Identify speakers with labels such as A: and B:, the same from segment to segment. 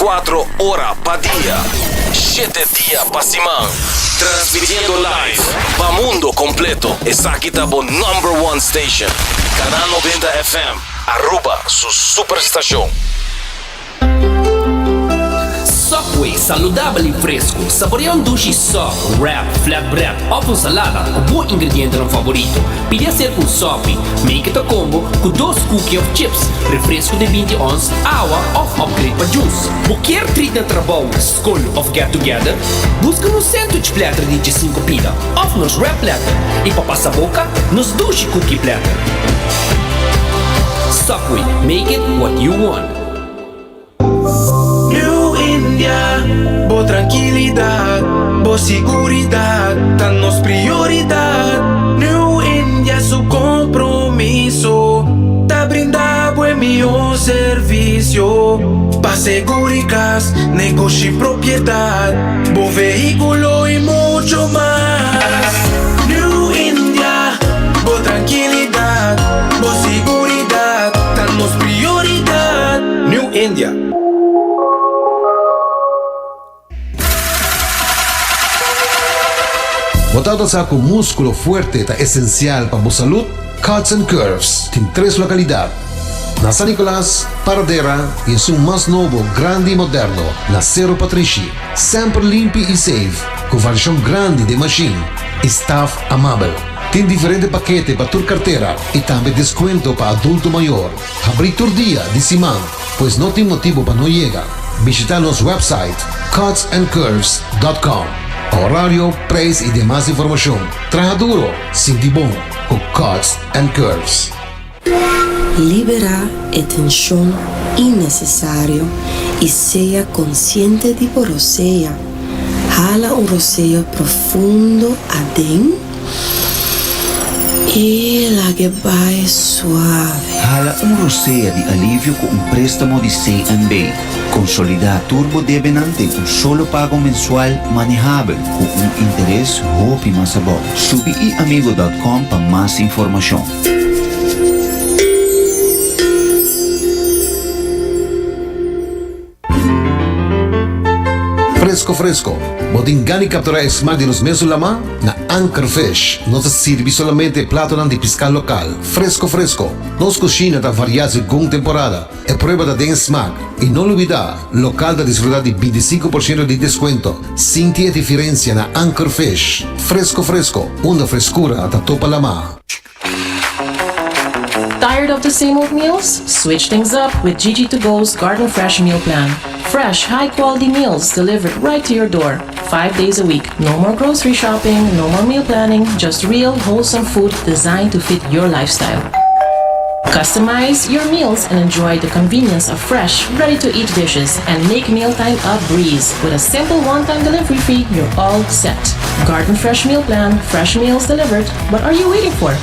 A: 24 ora pa dia, shete dia pa siman. Transmitiendo live pa mundo completo. Esaki ta bo number one station. Canal 90 FM, Aruba su superstacion.
B: Subway, saludabel y fresco. Saborea un dushi sub, wrap, flatbread of un salada cu bo ingredientenan favorito. Pidi acerca un Subway, make it a combo cu dos cookie of chips, refresco di binti ons, awa of upgrade pa juice. Bo kier treat na trabou, scol of get together? Busca nos sandwich platter di diesinco pida of nos wrap platter y pa pasa boca, nos dushi cookie platter. Subway, make it what you want.
C: New India, bo trankilidat, bo siguridat ta nos prioridat. New India su kompromiso ta brinda bo e mihó servisio pa seguri kas, negoshi, propiedat, bo vehíkulo i mucho mas. New India, bo trankilidat, bo siguridat ta nos prioridat. New India.
D: Bo tabata sa ku múskulo fuerte ta esensial pa bo salud? Cuts and Curves tin tres lokalidat, na San Nicolas, Paradera i esun mas nobo, grandi i moderno, na Sero Patrishi. Semper limpi i safe, ku variashon grandi den mashin i staf amabel. Tin diferente pakete pa tur kartera i tambe deskuento pa adulto mayor. Habrí tur dia di siman, pues no tin motibu pa no yega. Bishitá nos website cutsandcurves dot com pa horario, prijs i demas informashon. Traha duro, sinti bon ku Cuts and Curves.
E: Liberá e tenshon innesesario i sea konsiente di bo rosea. Hala un rosea profundo aden i lag'e bai suave.
F: Hala un rosea di alivio ku un préstamo di CNB. Konsolidá tur bo debenan den un solo pago mensual manehabel ku un interes hopi mas abou. Subi iamigo dòt kòm pa mas informashon.
D: Fresco fresco, bo tin gana di captura e smaak di nos mesun lama? Na Anchor Fish nos ta sirbi solamente e platonan di pisca local, fresco fresco. Nos cushina ta varia segun temporada, e prueba ta den e smaak. Y no lubida, local ta disfruta di 25% di descuento. Sinti e diferencia na Anchor Fish. Fresco fresco, unda frescura ta topa lama.
G: Tired of the same old meals? Switch things up with Gigi To Go's Garden Fresh Meal Plan. Fresh, high quality meals delivered right to your door, five days a week. No more grocery shopping, no more meal planning, just real, wholesome food designed to fit your lifestyle. Customize your meals and enjoy the convenience of fresh, ready to eat dishes and make mealtime a breeze. With a simple one time delivery fee, you're all set. Garden Fresh Meal Plan, fresh meals delivered. What are you waiting for?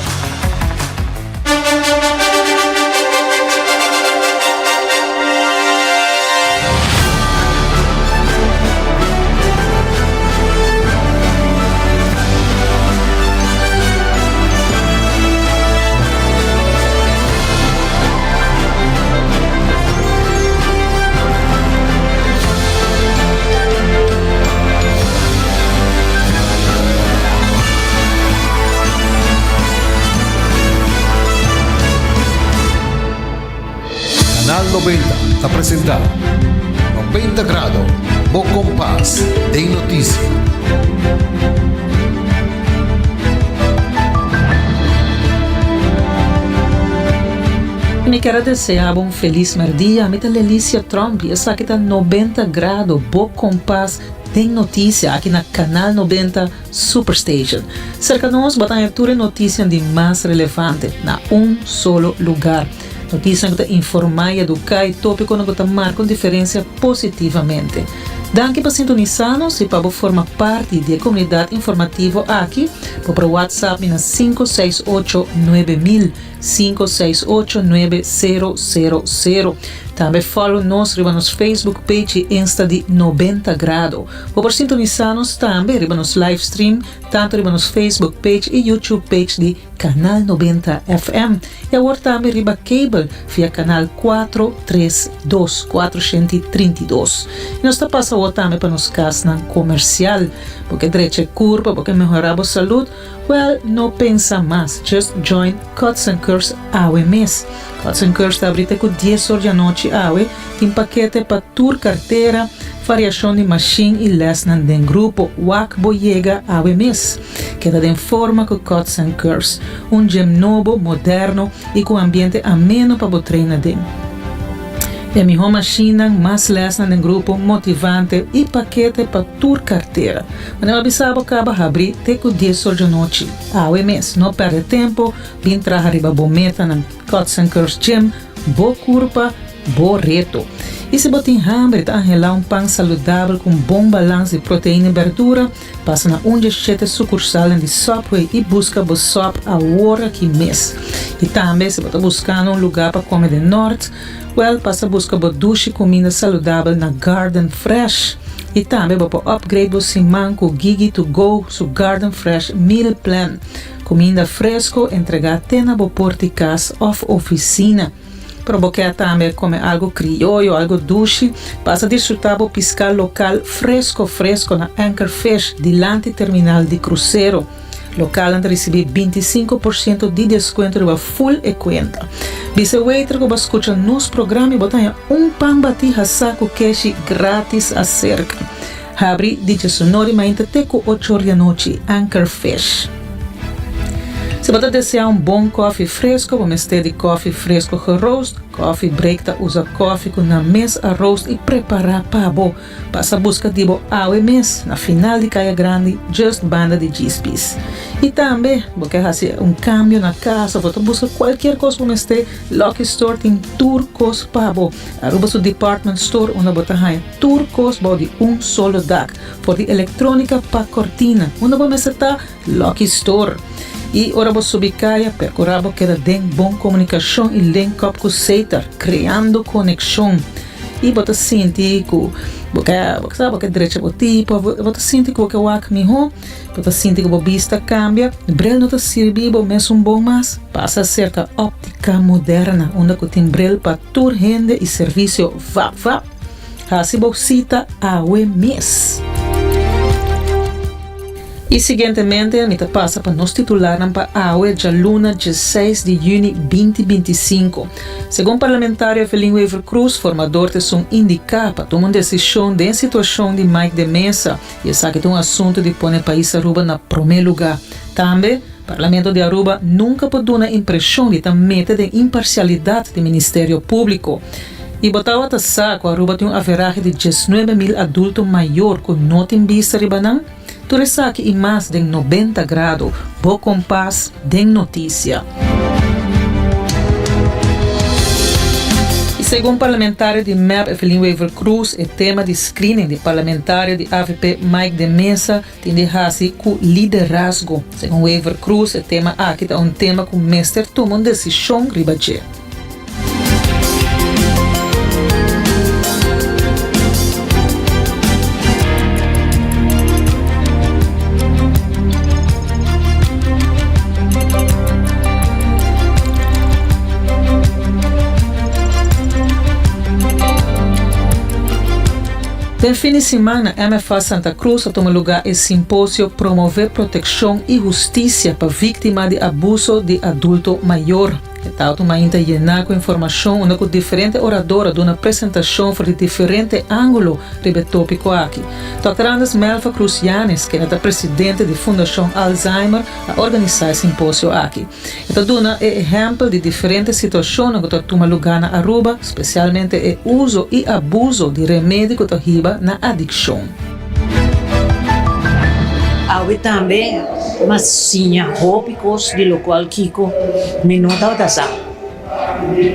D: Canal 90 ta presenta 90 Grado, bo kompas den notisia.
H: Mi kier a desea bo un felis merdia. Mi ta Lelicia Tromp y esaki ta 90 Grado, bo kompas den noticia aki na Canal 90 Superstation. Cerca nos bo ta haña tur e notician di mas relevante na un solo lugar. Notician cu ta informa y educa y topiconan cu ta marca un diferencia positivamente. Danki pa sintonisa nos y pa bo forma parti di e comunidad informativo aki, bo por WhatsApp mi na 568 9000, 568 9000. Tambe follow nos riba nos Facebook page y Insta di 90 Grado. Bo por sintonisa nos tambe riba nos live stream tanto riba nos Facebook page y YouTube page di Canal 90 FM y awor tambe riba cable via canal 432, 432. Y nos ta pasa awor tambe pa nos casnan comercial. Bo ke drecha e curpa, bo ke mehora bo salud? Well, no pensa mas, just join Cuts and Curves awe mes. Cuts and Curves ta abri te cu dies or di anochi awe, tin pakete pa tur cartera, variacion di machine y lesnan den grupo. Wak bo yega awe mes. Keda den forma cu Cuts and Curves, un gym nobo, moderno y cu ambiente ameno pa bo traina den. E miho machinenan, mas lesnan den grupo, motivante y pakete pa tur cartera. Manera bo a bisa bo caba habri te cu dies or djanochi. Awe mes, no perde tempo, bin traha riba bo metanan. Cuts and Curves Gym, bo curpa, bo reto. Y si bo tin hamber y ta anhela un pan saludabel cu un bon balans di proteina y berdura, Pasa na un dje shete sukursalnan di Subway i buska bo sub awor aki mes. I tambe si bo ta buskando un lugá pa kome den Nort, wèl pasa buska bo dushi kuminda saludabel na Garden Fresh. I tambe bo por upgrade bo siman ku Gigi to Go su Garden Fresh Meal Plan, kuminda fresko entregá te na bo port'i kas òf ofisina. Pero bo ke tambe come algo crioyo, algo dushi, pasa disfruta bo pisca local fresco fresco na Anchor Fish dilanti terminal di crucero. Localnan ta ricibi 25% di descuento riba full e cuenta. Bisa e waiter cu bo a scucha nos programa y bo ta haña un pan bati hasa cu keshi gratis acerca. Habri di djesunor di mainta te cu ochor di anochi. Anchor Fish. Si bo ta desea un bon koffie fresco, bo mester di koffie fresco geroost. Coffee Break ta usa koffie cu nan mes a roost y prepara pa bo. Pasa busca di bo awe mes na final di Caya Grandi, just banda di G's Y tambe, bo ke haci un cambio na cas of bo ta busca cualkier cos bo mester, Lucky Store tin tur cos pa bo. Aruba su department store unda bo ta haña tur cos bou di un solo dak, for di electronica pa cortina. Unda bo mester ta? Lucky Store. Y ora bo subi caya, percura bo keda den bon comunicacion y link up cu Sater, creando conexion. Y bo ta sinti cu bo ke, bo sa, bo ke drecha bo tipo, bo ta sinti cu bo ke wak miho. Bo ta sinti ku bo bista kambia? Bril no ta sirbi bo mesun bon mas? Pasa serka Optica Moderna unda ku tin bril pa tur hende i servisio vap vap. Hasi bo sita awe mes! I siguientemente mi ta pasa pa nos titularnan pa awe djaluna dieseis di yüni 2025. Segun parlamentario Evelyn Wever-Croes, formador ta esun indiká pa tuma un desishon den situashon di Mike de Meza. I esaki ta un asuntu di pone pais Aruba na prome luga. Tambe, Parlamento di Aruba nunca por duna impresion di ta mete den imparcialidad di Ministerio Publico. I bo tawata sa cu Aruba tin un averahe di 19.000 adulto mayor cu no tin bista riba nan? Tur esaki i mas den 90 Grado, bo kompas den noticia. I segun parlamentario di mep Evelyn Wever-Croes e tema di screening di parlamentario di avp Mike de Meza tin di haci cu liderazgo. Segun Wever-Croes e tema aki ta un tema cu mester tuma un decision riba dje. Den fin di siman na MFA Santa Cruz a tuma luga e simposio Promove Protekshon i Hustisia pa Víktima di Abuso di Adulto Mayor. E tautu mainta yená ku informashon unda ku diferente orador a duna presentashon for di diferente ángulo riba e tópiko aki. Dòkter Anders Melva Cruz Yanes, kende ta presidente di Fundashon Alzheimer, a organisá e simposio aki. E ta duna e ehèmpel di diferente situashonnan ku ta tuma lugá na Aruba, spesialmente e uso i abuso di remedi ku ta hiba na adikshon.
I: Awe tambe m'a siña hopi kos di lokual kiko mi no tabata sa.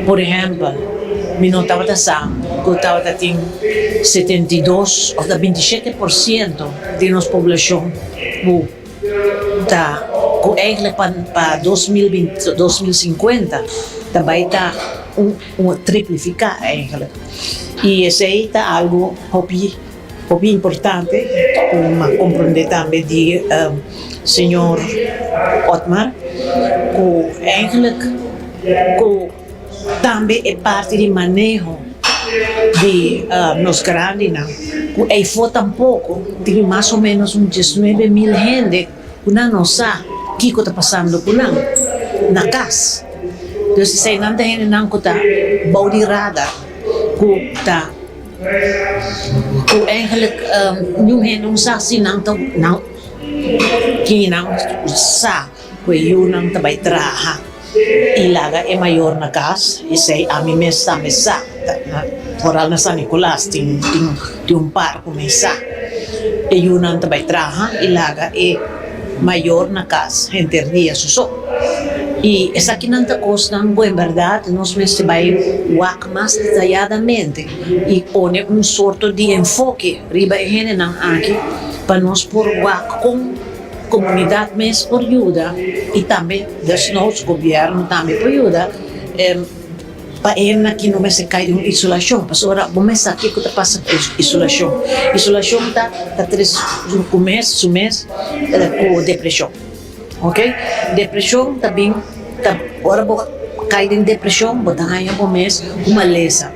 I: Por ehèmpel, mi no tabata sa ku tabata tin 72 òf ta 27 por siento di nos poblashon ku ta. Ku eigenlijk pa pa 2020 2050 ta bai ta un un triplifiká eigenlijk. I esei ta algu hopi hopi importante ku mi a komprondé tambe di señor Otmar ku eigenlijk ku tambe e parti di maneho di nos grandinan ku eyfo tampoko tin mas o menos un diesnuebe mil hende ku nan no sa kiko ta pasando ku nan na kas. Dus eseinan ta hendenan ku ta bou di radar ku ta ku eigenlijk niun hende no sa si nan ta nan kinan sa ku e yunan ta bai traha i laga e mayor na kas, esei ami mes tambe sa, foral na San Nicolas tin tin tin un par ku mi sa, e yunan ta bai traha i laga e mayor na kas henter dia su so. I esakinan ta kosnan ku en bèrdat nos mester bai wak mas detayadamente i pone un sorto di enfoke riba e hendenan aki pa nos por wak kon Komunidat mes por yuda i tambe desnoods gobièrnu tambe por yuda pa e hende aki no mester kai den un isolashon pasobra bo mes sa kiko ta pasa ku isolashon. Isolashon ta ta trese ku mes su mes ku depreshon ok. Depreshon ta bin ta ora bo kai den depreshon bo ta haña bo mes un malesa.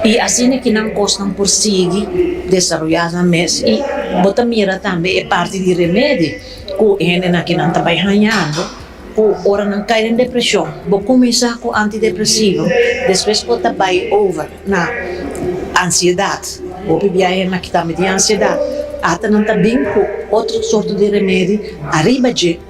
I: I asina ki nan kosnan por sigui desaroyá nan mes. I bo ta mira tambe e parti di remedi ku hendenan ki nan ta bai hañando ku ora nan kai den depreshon. Bo kuminsá ku antidepresivo, despues bo ta bai over na ansiedat. Hopi bia hendenan ki tambe tin ansiedat, ata nan ta bin ku otro sorto di remedi ariba dje.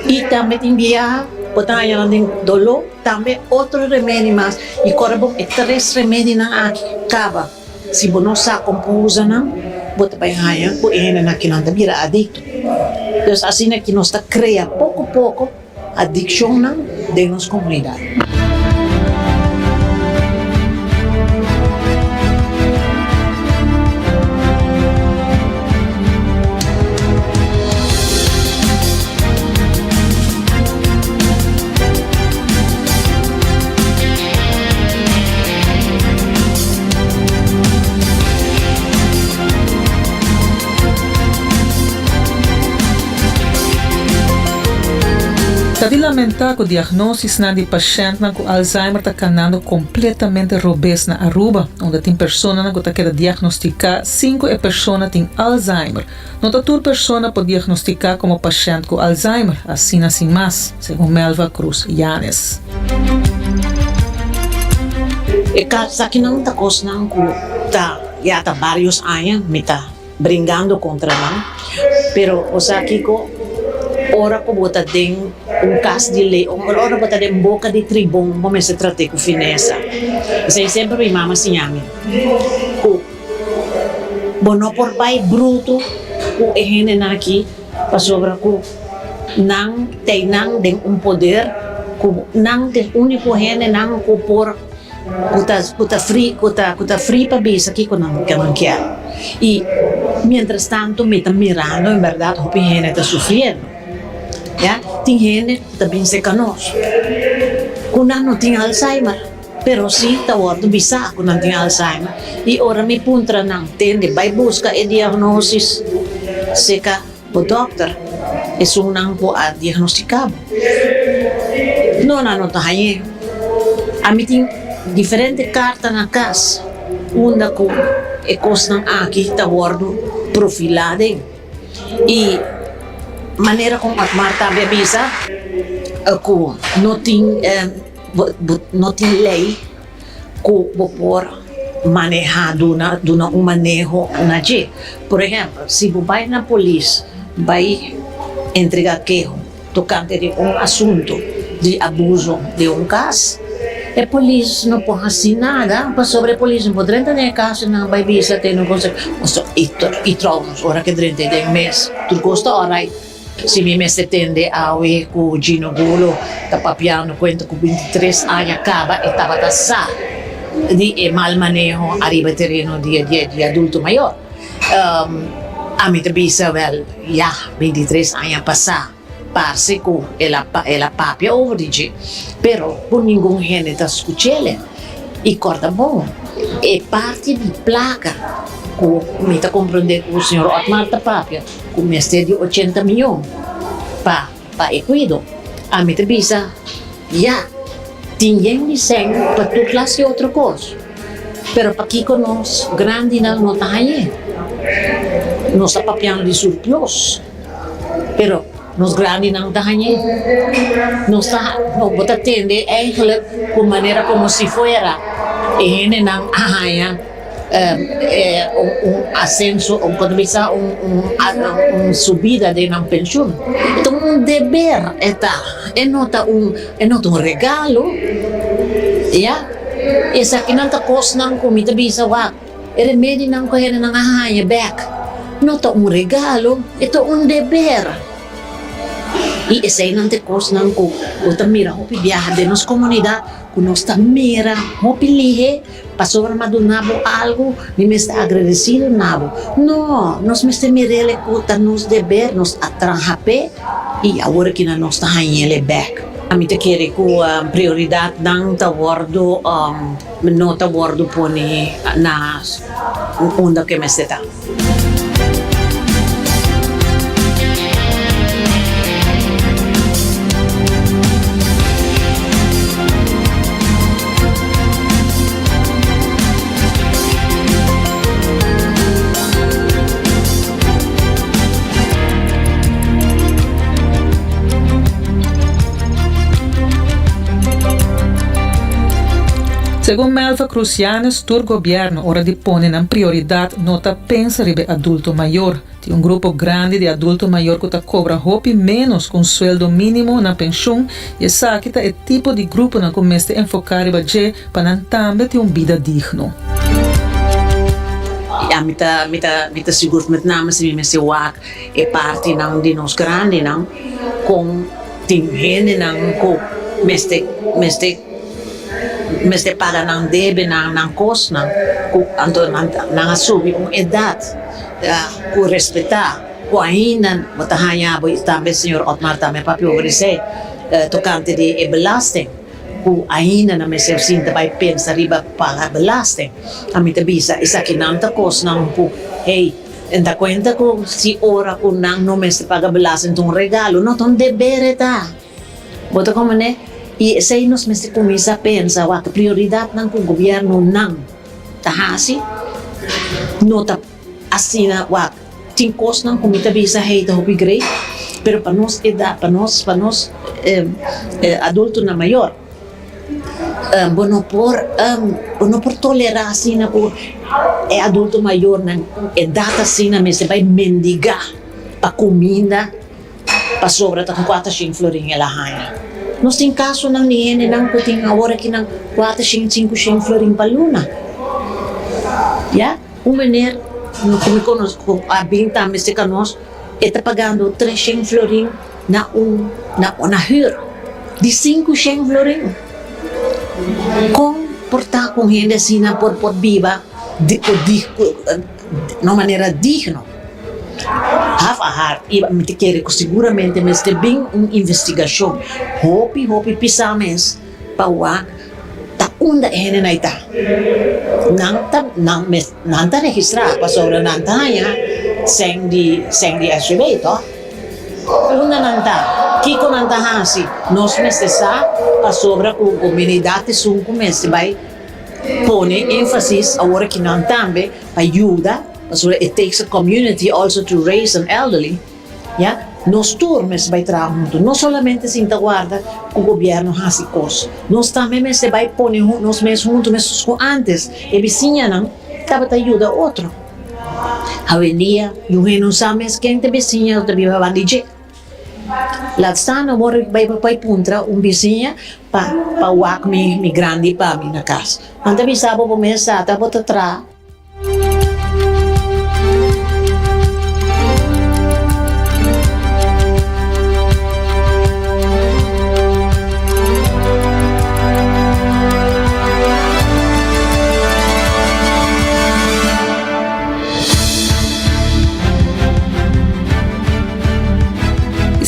I: I tambe tin biaha bo ta haña nan den doló, tambe otro remedi mas. I kòrda bo e tres remedinan aki kaba, si bo no sa kon por usa nan, bo ta bai haña ku e hendenan aki nan ta bira adikto. Dus asina ki nos ta krea poko poko adikshonnan den nos komunidat.
H: Ta di lamenta cu diagnosisnan di pashentnan cu Alzheimer ta canando completamente robes na Aruba, unda tin personanan cu ta keda diagnostica sin cu e persona tin Alzheimer. No ta tur persona por diagnostica como pashent cu Alzheimer, asina sin mas, segun Melva Cruz Yanes.
I: E kasakinan ta kosnan ku ta ya ta varios aña mi ta bringando kontra nan, pero bo sa kiko, ora ku bo ta den un kas di lei, ora bo ta den boka di tribon bo mester trat'é ku finesa. Esei semper mi mama siña mi ku. Bo no por bai brutu ku e hendenan aki pasobra ku nan tei nan den un poder ku nan ta e úniko hendenan ku por ku ta ku ta fri ku ta ku ta fri pa bisa kiko nan ke nan kier. I mientras tanto mi ta mirando en bèrdat hopi hende ta sufriendo ya. Tin hende ku ta bin serka nos ku nan no tin Alzheimer. Pero si ta wòrdu bisá ku nan tin Alzheimer i ora mi puntra nan, tende, bai buska e diagnosis seka bo dòkter, esunnan ku a diagnostiká bo. No, nan no ta hañ'é. Ami tin diferente karta na kas unda ku e kosnan aki ta wòrdu profilá den. I manera ku Otmar tambe a bisa ku no tin. Bo no tin lei ku bo por manehá, duna duna un maneho na dje. Por ehèmpel, si bo bai na polis bai entregá keho tokante di un asuntu di abuso den un kas, e polis no por hasi nada pasobra e polis no por drenta den e kas i nan bai bisa tene un kos i trouwens ora ke drenta den mes tur kos ta orait. Si mi mester tende awe ku Gino Gulo ta papiando kuenta ku bintitres aña kaba e tabata sa di e mal maneho ariba e tereno di di adulto mayor. Ami ta bisa, wèl, ya, bintitres aña pasá. Parse ku el a el a papia over di dje, pero ku ningun hende ta skuch'el. I kòrda bon, e parti di plaka ku mi ta komprondé ku señor Otmar ta papia ku mester di ochenta mion pa pa e kuido, ami ta bisa, ya, tin yen di sèn pa tur klas di otro kos, pero pakiko nos grandinan no ta hañ'é? Nos ta papiando di surplus. Pero nos grandinan ta hañ'é. Nos ta, no, bo ta tende eigenlijk ku manera komo si fuera e hendenan a haña un un asenso, un kon ta bisa un un un subida den nan penshun. E ta un deber e ta, e no ta un e no ta un regalo, ya. Esakinan ta kosnan ku mi ta bisa wak. E remedinan ku hendenan a haña bèk no ta un regalo, e ta un deber. I eseinan ta e kosnan ku bo ta mira hopi biaha den nos komunidat, ku nos ta mira hopi lihé pasobra mi a duna bo algu, mi mester agradesido na bo. No, nos mester mir'el e ku ta nos deber, nos a traha p'e i awor aki nan nos ta hañ'el e bèk. Mi ta kere ku prioridatnan ta wòrdu. No ta wordo pone na unda ke mester ta.
H: Segun Melva Crucianes, tur gobièrnu ora di pone nan prioridat no ta pensa riba e adulto mayor. Tin un grupo grandi di adulto mayor ku ta kobra hopi ménos ku un sueldo mínimo na penshun i esaki ta e tipo di gruponan ku mester enfoká riba dje pa nan tambe tin un bida digno.
I: Ya mi ta mi ta mi ta sigur met name si mi mester wak e partinan di nos grandinan kon tin hendenan ku mester mester mester paga nan debenan nan kosnan ku anto nan nan a subi un edat ku respetá ku ainda bo ta haña bo tambe señor Otmar tambe a papia over esei tokante di e belasting. Ku ainda nan mester sinta bai pensa riba paga belasting. Ami ta bisa esakinan ta kosnan ku, hey, N ta kuenta ku si ora ku nan no mester paga belasting ta un regalo. No, ta un deber e ta. Bo ta komprendé? I esei nos mester kuminsá pensa wak prioridatnan ku gobièrnunan ta hasi no ta asina wak. Tin kosnan ku mi ta bisa hey ta hopi great, pero pa nos edat, pa nos pa nos adultonan mayor, bo no por bo no por tolerá asina ku e adulto mayornan ku edat asina mester bai mendigá pa kuminda pasobra ta ku kuater shin florin el a haña. Nos tin kasonan di hendenan ku tin awor akinan kuater shin, sinku shin florin pa luna, ya. Un meneer ku mi konos ku a bin tambe serka nos, e ta pagando treshen florin na un na na hür di sinkushen florin. Kon por ta ku un hende asina por por biba di ku di na un manera digno? Haf a hard i mi ta kere ku siguramente mester bin un investigashon hopi hopi pisá mes pa wak Ta unda e hendenan ei ta? Nan ta nan mes nan ta registrá pasobra nan ta haña sèn di sèn di SGB, tòg? Unda nan ta? Kiko nan ta hasi? Nos mester sa pasobra ku komunidat esun ku mester bai pone énfasis awor aki nan tambe pa yuda pasobra it takes a community also to raise an elderly. Ya, nos tur mester bai traha huntu, no solamente sinta warda ku gobièrnu hasi kos. Nos tambe mester bai pone nos mes huntu meskos ku ántes e bisiñanan tabata yuda otro. Awendia yu hende no sa mes ken ta e bisiña ku ta biba banda di dje. Laat staan awor bai bai puntra un bisiña pa pa wak mi mi grandi pa mi na kas. Nan ta bisa bo bo mes sa ta bo ta traha.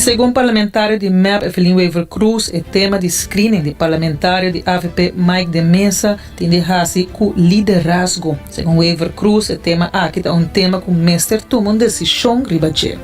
H: segun parlamentario di mep Evelyn Wever-Croes e tema di screening di parlamentario di avp Mike de Meza tin di hasi cu liderazgo. Segun Wever-Croes e tema aki ta un tema cu mester tuma un decision riba dje.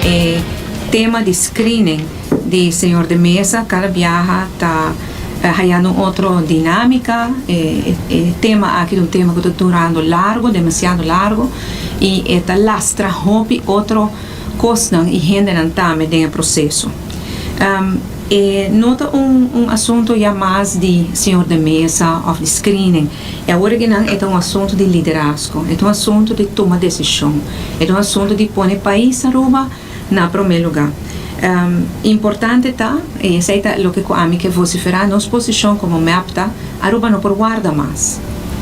J: E tema di screening di señor de Meza cada biaha ta hayando un otro dinamica. E tema aki ta un tema cu ta durando largo, demasiado largo, y e ta lastra hopi otro cosnan y hendenan tambe den e proceso. E no ta un un asunto ya mas di señor de mesa of di screening. E awor aki nan e ta un asunto di liderazgo, e ta un asunto di tuma decision, e ta un asunto di pone pais Aruba na prome lugar. Importante ta, y esey ta loke cu ami ke vocifera, nos posicion como mep ta, Aruba no por warda mas.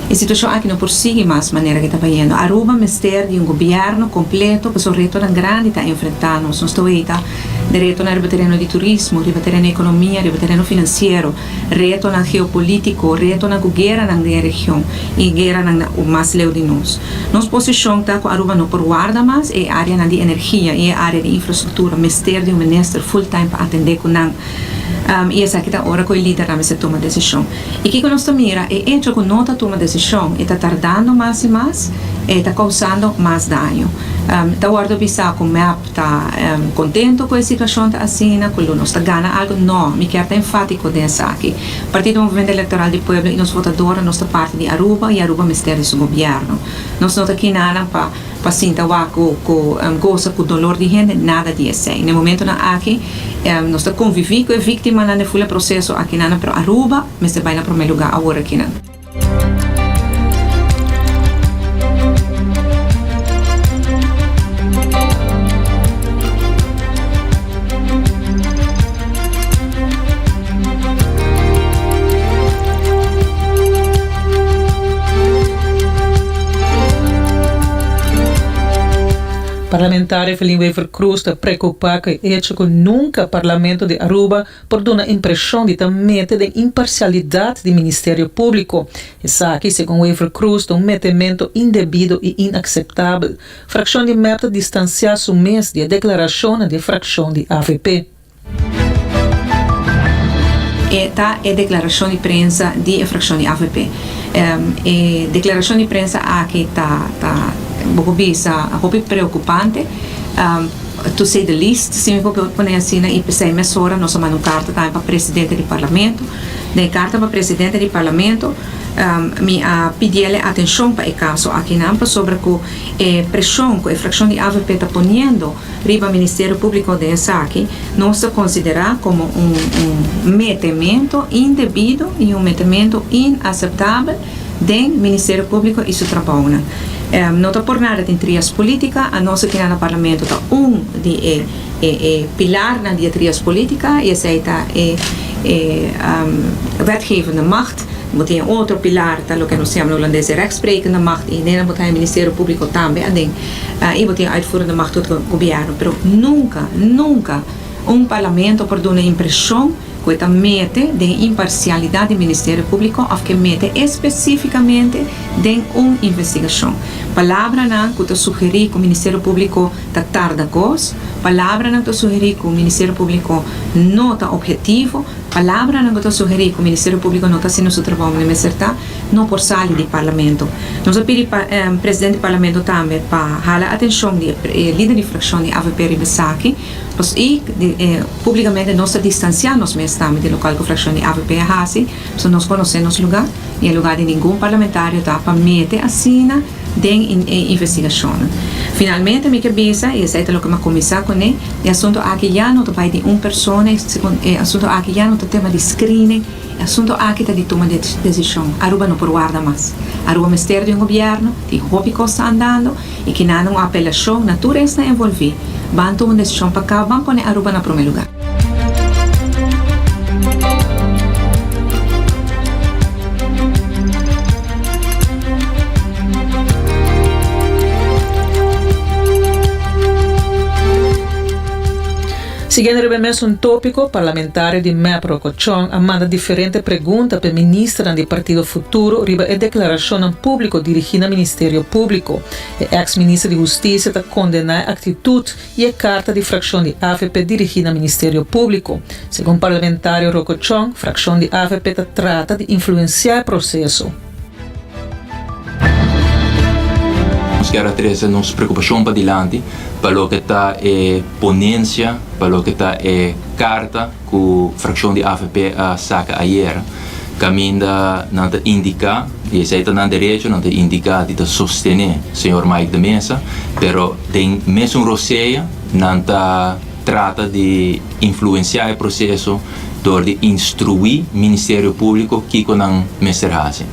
J: E situacion aki no por sigui mas manera ke ta bayendo. Aruba mester di un gobierno completo pasobra retonan grandi ta enfrenta nos. Nos ta weta de retonan riba tereno di turismo, riba tereno di economia, riba tereno financiero, retonan geopolitico, retonan cu gueranan den e region y gueranan na mas leu di nos. Nos posicion ta cu Aruba no por warda mas, e areanan di energia y e area di infrastructura mester di un minister full time pa atende cu nan. Y esaki ta ora cu e lidernan mester tuma decision. Y kico nos ta mira? E hecho cu no ta tuma decision, e ta tardando mas y mas, e ta causando mas daño. Ta wordo bisa cu mep ta contento cu e situacion ta asina, cu lo nos ta gana algo. No, mi kier ta enfatico den esaki. Partido Movimento Electoral di Pueblo y nos votadornan nos ta parti di Aruba y Aruba mester di su gobierno. Nos no ta kinanan pa. Pa sinta wak ku ku gosa ku dolor di hende, nada di esei. Na e momentonan aki nos ta konviví ku e víktimanan den ful e proseso akinanan, pero Aruba mester bai na promé lugá awor akinan.
H: Parlamentario Evelyn Wever-Croes ta preocupa cu e hecho cu nunca Parlamento di Aruba por duna impresion di ta mete den imparcialidad di Ministerio Publico. Esaki, segun Wever-Croes, ta un metemento indebido y inaceptabel. Fraccion di mep ta distancia su mes di e declaracionnan di e fraccion di avp.
J: E ta e deklarashon di prensa di e frakshon di avp. E deklarashon di prensa aki ta ta bo por bisa hopi preokupante, to say the least, si mi por pone asina, i p'esei mesora nos a manda un karta tambe pa presidente di parlamento. Den e karta pa presidente di parlamento mi a pidiele atenshon pa e kaso akinan pasobra ku e preshon ku e frakshon di avp ta poniendo Riba Ministerio Públiko den esaki nos ta konsiderá komo un un metemento indebido i un metemento inaseptabel den Ministerio Públiko i su trabounan. No ta por nada tin trias polítika, a nos aki na Parlamento ta un di e e e pilarnan di e trias polítika i esei ta e e wetgevende macht. Bo tin e otro pilar ta loke nos yama na hulandes e rechtsprekende macht i den bo ta e Ministerio Públiko tambe aden. I bo tin uitvoerende macht tot gobierno, pero nunca, nunca un parlamento por duna impresion cu e ta mete den e imparcialidad di Ministerio Publico of ke mete especificamente den un investigacion. Palabranan cu ta sugeri cu Ministerio Publico ta tarda cos, palabranan cu ta sugeri cu Ministerio Publico no ta objetivo, Palabranan ku ta sugerí ku Ministerio Públiko no ta hasiendo su trabou manera mester ta, no por sali di Parlamento. Nos a pidi pa Presidente di Parlamento tambe pa hala atenshon di e lider di frakshon di avp riba esaki, pas i públikamente nos ta distansiá nos mes tambe di lokual ku frakshon di avp a hasi, pasobra nos konosé nos lugá i e lugá di ningun parlamentario ta pa mete asina den e investigashonnan. Finalmente mi ke bisa, i esei ta loke mi a kuminsá kuné, e asuntu aki ya no ta bai di un persona, e asuntu aki ya no ta tema di screening, e asuntu aki ta di tuma desishon. Aruba no por warda mas. Aruba mester di un gobièrnu, tin hopi kos ta andando, i kinan un apelashon na tur esnan envolví, ban tuma un desishon pa kaba, ban pone Aruba na promé lugá.
H: Siguiendo riba e mesun tópiko, parlamentario di mep Rocco Chong a manda diferente pregunta p'e ministernan di Partido Futuro riba e deklarashonnan públiko dirigí na Ministerio Públiko. E eks minister di Hustisia ta kondená e aktitut i e karta di frakshon di avp dirigí na Ministerio Públiko. Segun parlamentario Rocco Chong, frakshon di avp ta trata di influensiá e proseso.
K: Nos kier a trese nos preokupashon padilanti pa loke ta e ponensia, pa loke ta e karta ku frakshon di avp a saka ayera, kaminda nan ta indiká, i esei ta nan derecho, nan ta indiká di ta sostené señor Mike de Meza, pero den mesun rosea nan ta trata di influensiá e proseso dor di instruí Ministerio Públiko kiko nan mester hasi.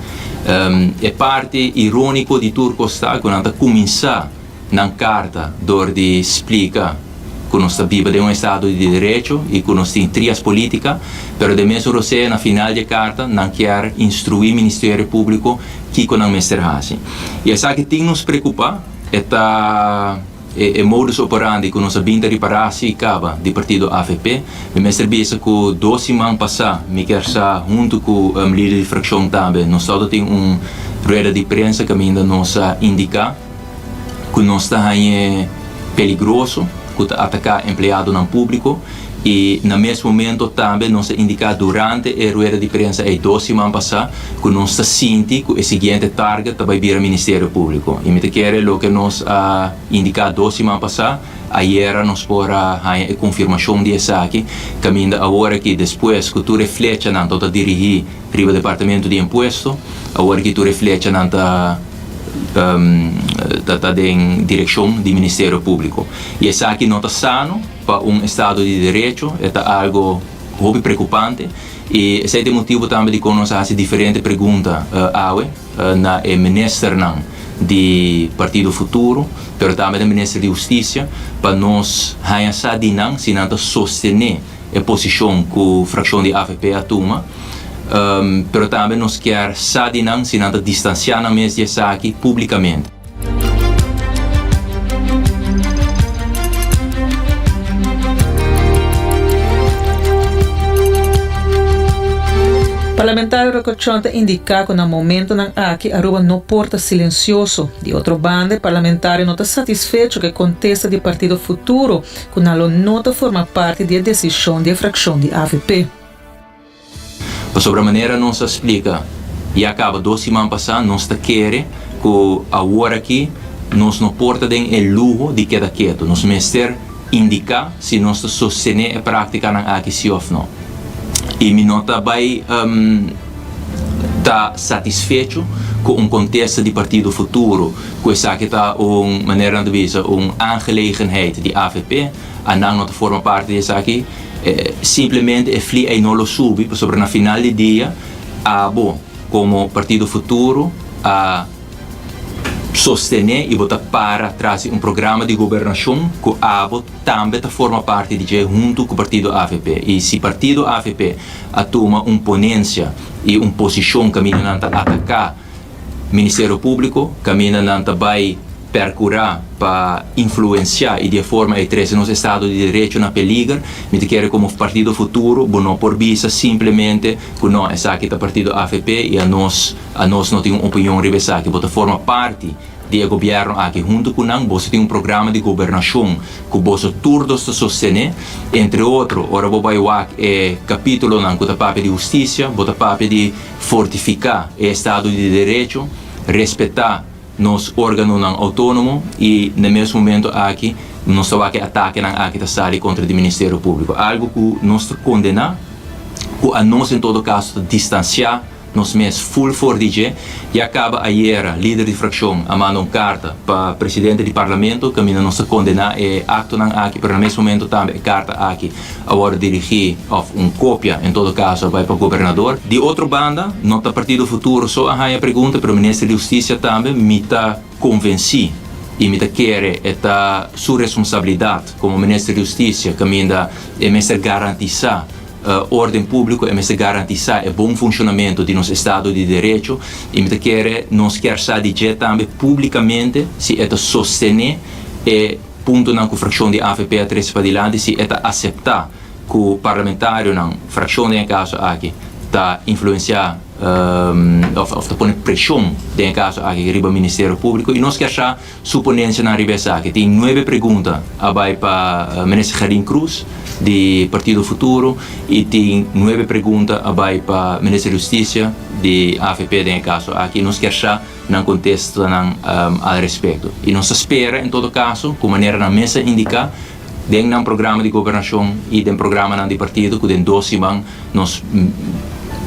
K: E parti iróniko di tur kos ta ku nan ta kuminsá nan karta dor di splika ku nos ta biba den un estado di derecho i ku nos tin trias polítika, pero den mesun rosea na final di e karta nan kier instruí Ministerio Públiko kiko nan mester hasi. I esaki tin nos preokupá, e ta e modus operandi ku nos a bin ta ripará si kaba di partido avp. Mi mester bisa ku dos siman pasá mi kier sa huntu ku lider di frakshon tambe nos tabata tin un rueda di prensa kaminda nos a indiká ku nos ta hañ'e peligroso ku ta ataká empleadonan públiko i na mes momento tambe nos a indiká durante e rueda di prensa ei dos siman pasá ku nos ta sinti ku e siguiente target ta bai bira Ministerio Públiko. I mi ta kere loke nos a indiká dos siman pasá, ayera nos por a haña e konfirmashon di esaki, kaminda awor aki despues ku tur e flechanan ta dirigí riba Departamento di Impuesto, awor aki tur e flechanan ta ta den direccion di Ministerio Publico. Y esaki no ta sano pa un estado di derecho, e ta algo hopi preocupante y esey ta e motibo tambe dicon nos a haci diferente pregunta awe na e ministernan di Partido Futuro, pero tambe na Minister di Husticia pa nos haya sa di nan si nan ta sostene e posicion cu fraccion di avp a tuma, pero tambe nos kier sa di nan si nan ta distancia nan mes di esaki publicamente.
H: Parlamentario Rocochon ta indica cu na momentonan aki Aruba no por ta silencioso. Di otro banda e parlamentario no ta satisfecho cu e contesta di Partido Futuro ku nan lo no ta forma parti di e desishon di e frakshon di avp.
K: Pasobra manera nos a splika ya kaba dos siman pasá, nos ta kere ku awor aki nos no por ta den e luho di keda ketu. Nos mester indiká si nos ta sostené e práktikanan aki sí òf no. I mi no ta bai ta satisfecho ku un kontesta di Partido Futuro ku esaki ta un, manera nan ta bisa, un aangelegenheid di avp, a nan no ta forma parti di esaki, simplemente e fli ei no lo subi pasobra na final di dia abo komo Partido Futuro a sostené i bo ta para tras di un programa di gobernashon ku abo tambe ta forma parti di dje huntu ku partido avp. I si partido avp a tuma un ponensia i un posishon kaminda nan ta ataká Ministerio Públiko, kaminda nan ta bai perkurá pa influensiá i di e forma ei trese nos estado di derecho na peliger, mi ta kere komo Partido Futuro bo no por bisa simplemente ku no, esaki ta partido avp i anos anos no tin un opinion riba esaki. Bo ta forma parti di e gobièrnu aki huntu ku nan, boso tin un programa di gobernashon ku boso tur dos ta sostené. Entre otro, ora bo bai wak e kapítulonan ku ta papia di hustisia, bo ta papia di fortifiká e estado di derecho, respetá nos órganonan outónomo i na e mes momento aki nos ta wak e atakenan aki ta sali kontra di Ministerio Públiko. Algu ku nos ta kondená, ku anos en todo kaso ta distansiá nos mes ful for di dje. Ya kaba ayera lider di frakshon a manda un karta pa presidente di parlamento kaminda nos ta kondená e aktonan aki, pero na mes momento tambe e karta aki a wòrdu dirigí òf un kopia en todo kaso a bai pa gobernador. Di otro banda no ta Partido Futuro so a haña pregunta pero minister di Hustisia tambe. Mi ta konvensí i mi ta kere e ta su responsabilidat komo minister di Hustisia kaminda e mester garantisá orden públiko, e mester garantisá e bon funshonamentu di nos estado di derecho i mi ta kere nos kier sa di dje tambe públikamente si e ta sostené e. puntonan ku frakshon di avp a trese padilanti si e ta aseptá ku parlamentarionan, frakshon den e kaso aki, ta influensiá òf ta pone preshon den e kaso aki riba Ministerio Públiko i nos kier sa su ponensianan riba esaki. Tin nuebe pregunta a bai pa Minister Gerlien Croes di Partido Futuro i tin nuebe pregunta a bai pa Minister di Hustisia di avp den e kaso aki i nos kier sa nan kontestanan al respekto. I nos ta spera en todo kaso ku manera nan mes a indiká den nan programa di gobernashon i den programanan di partido ku den dos siman nos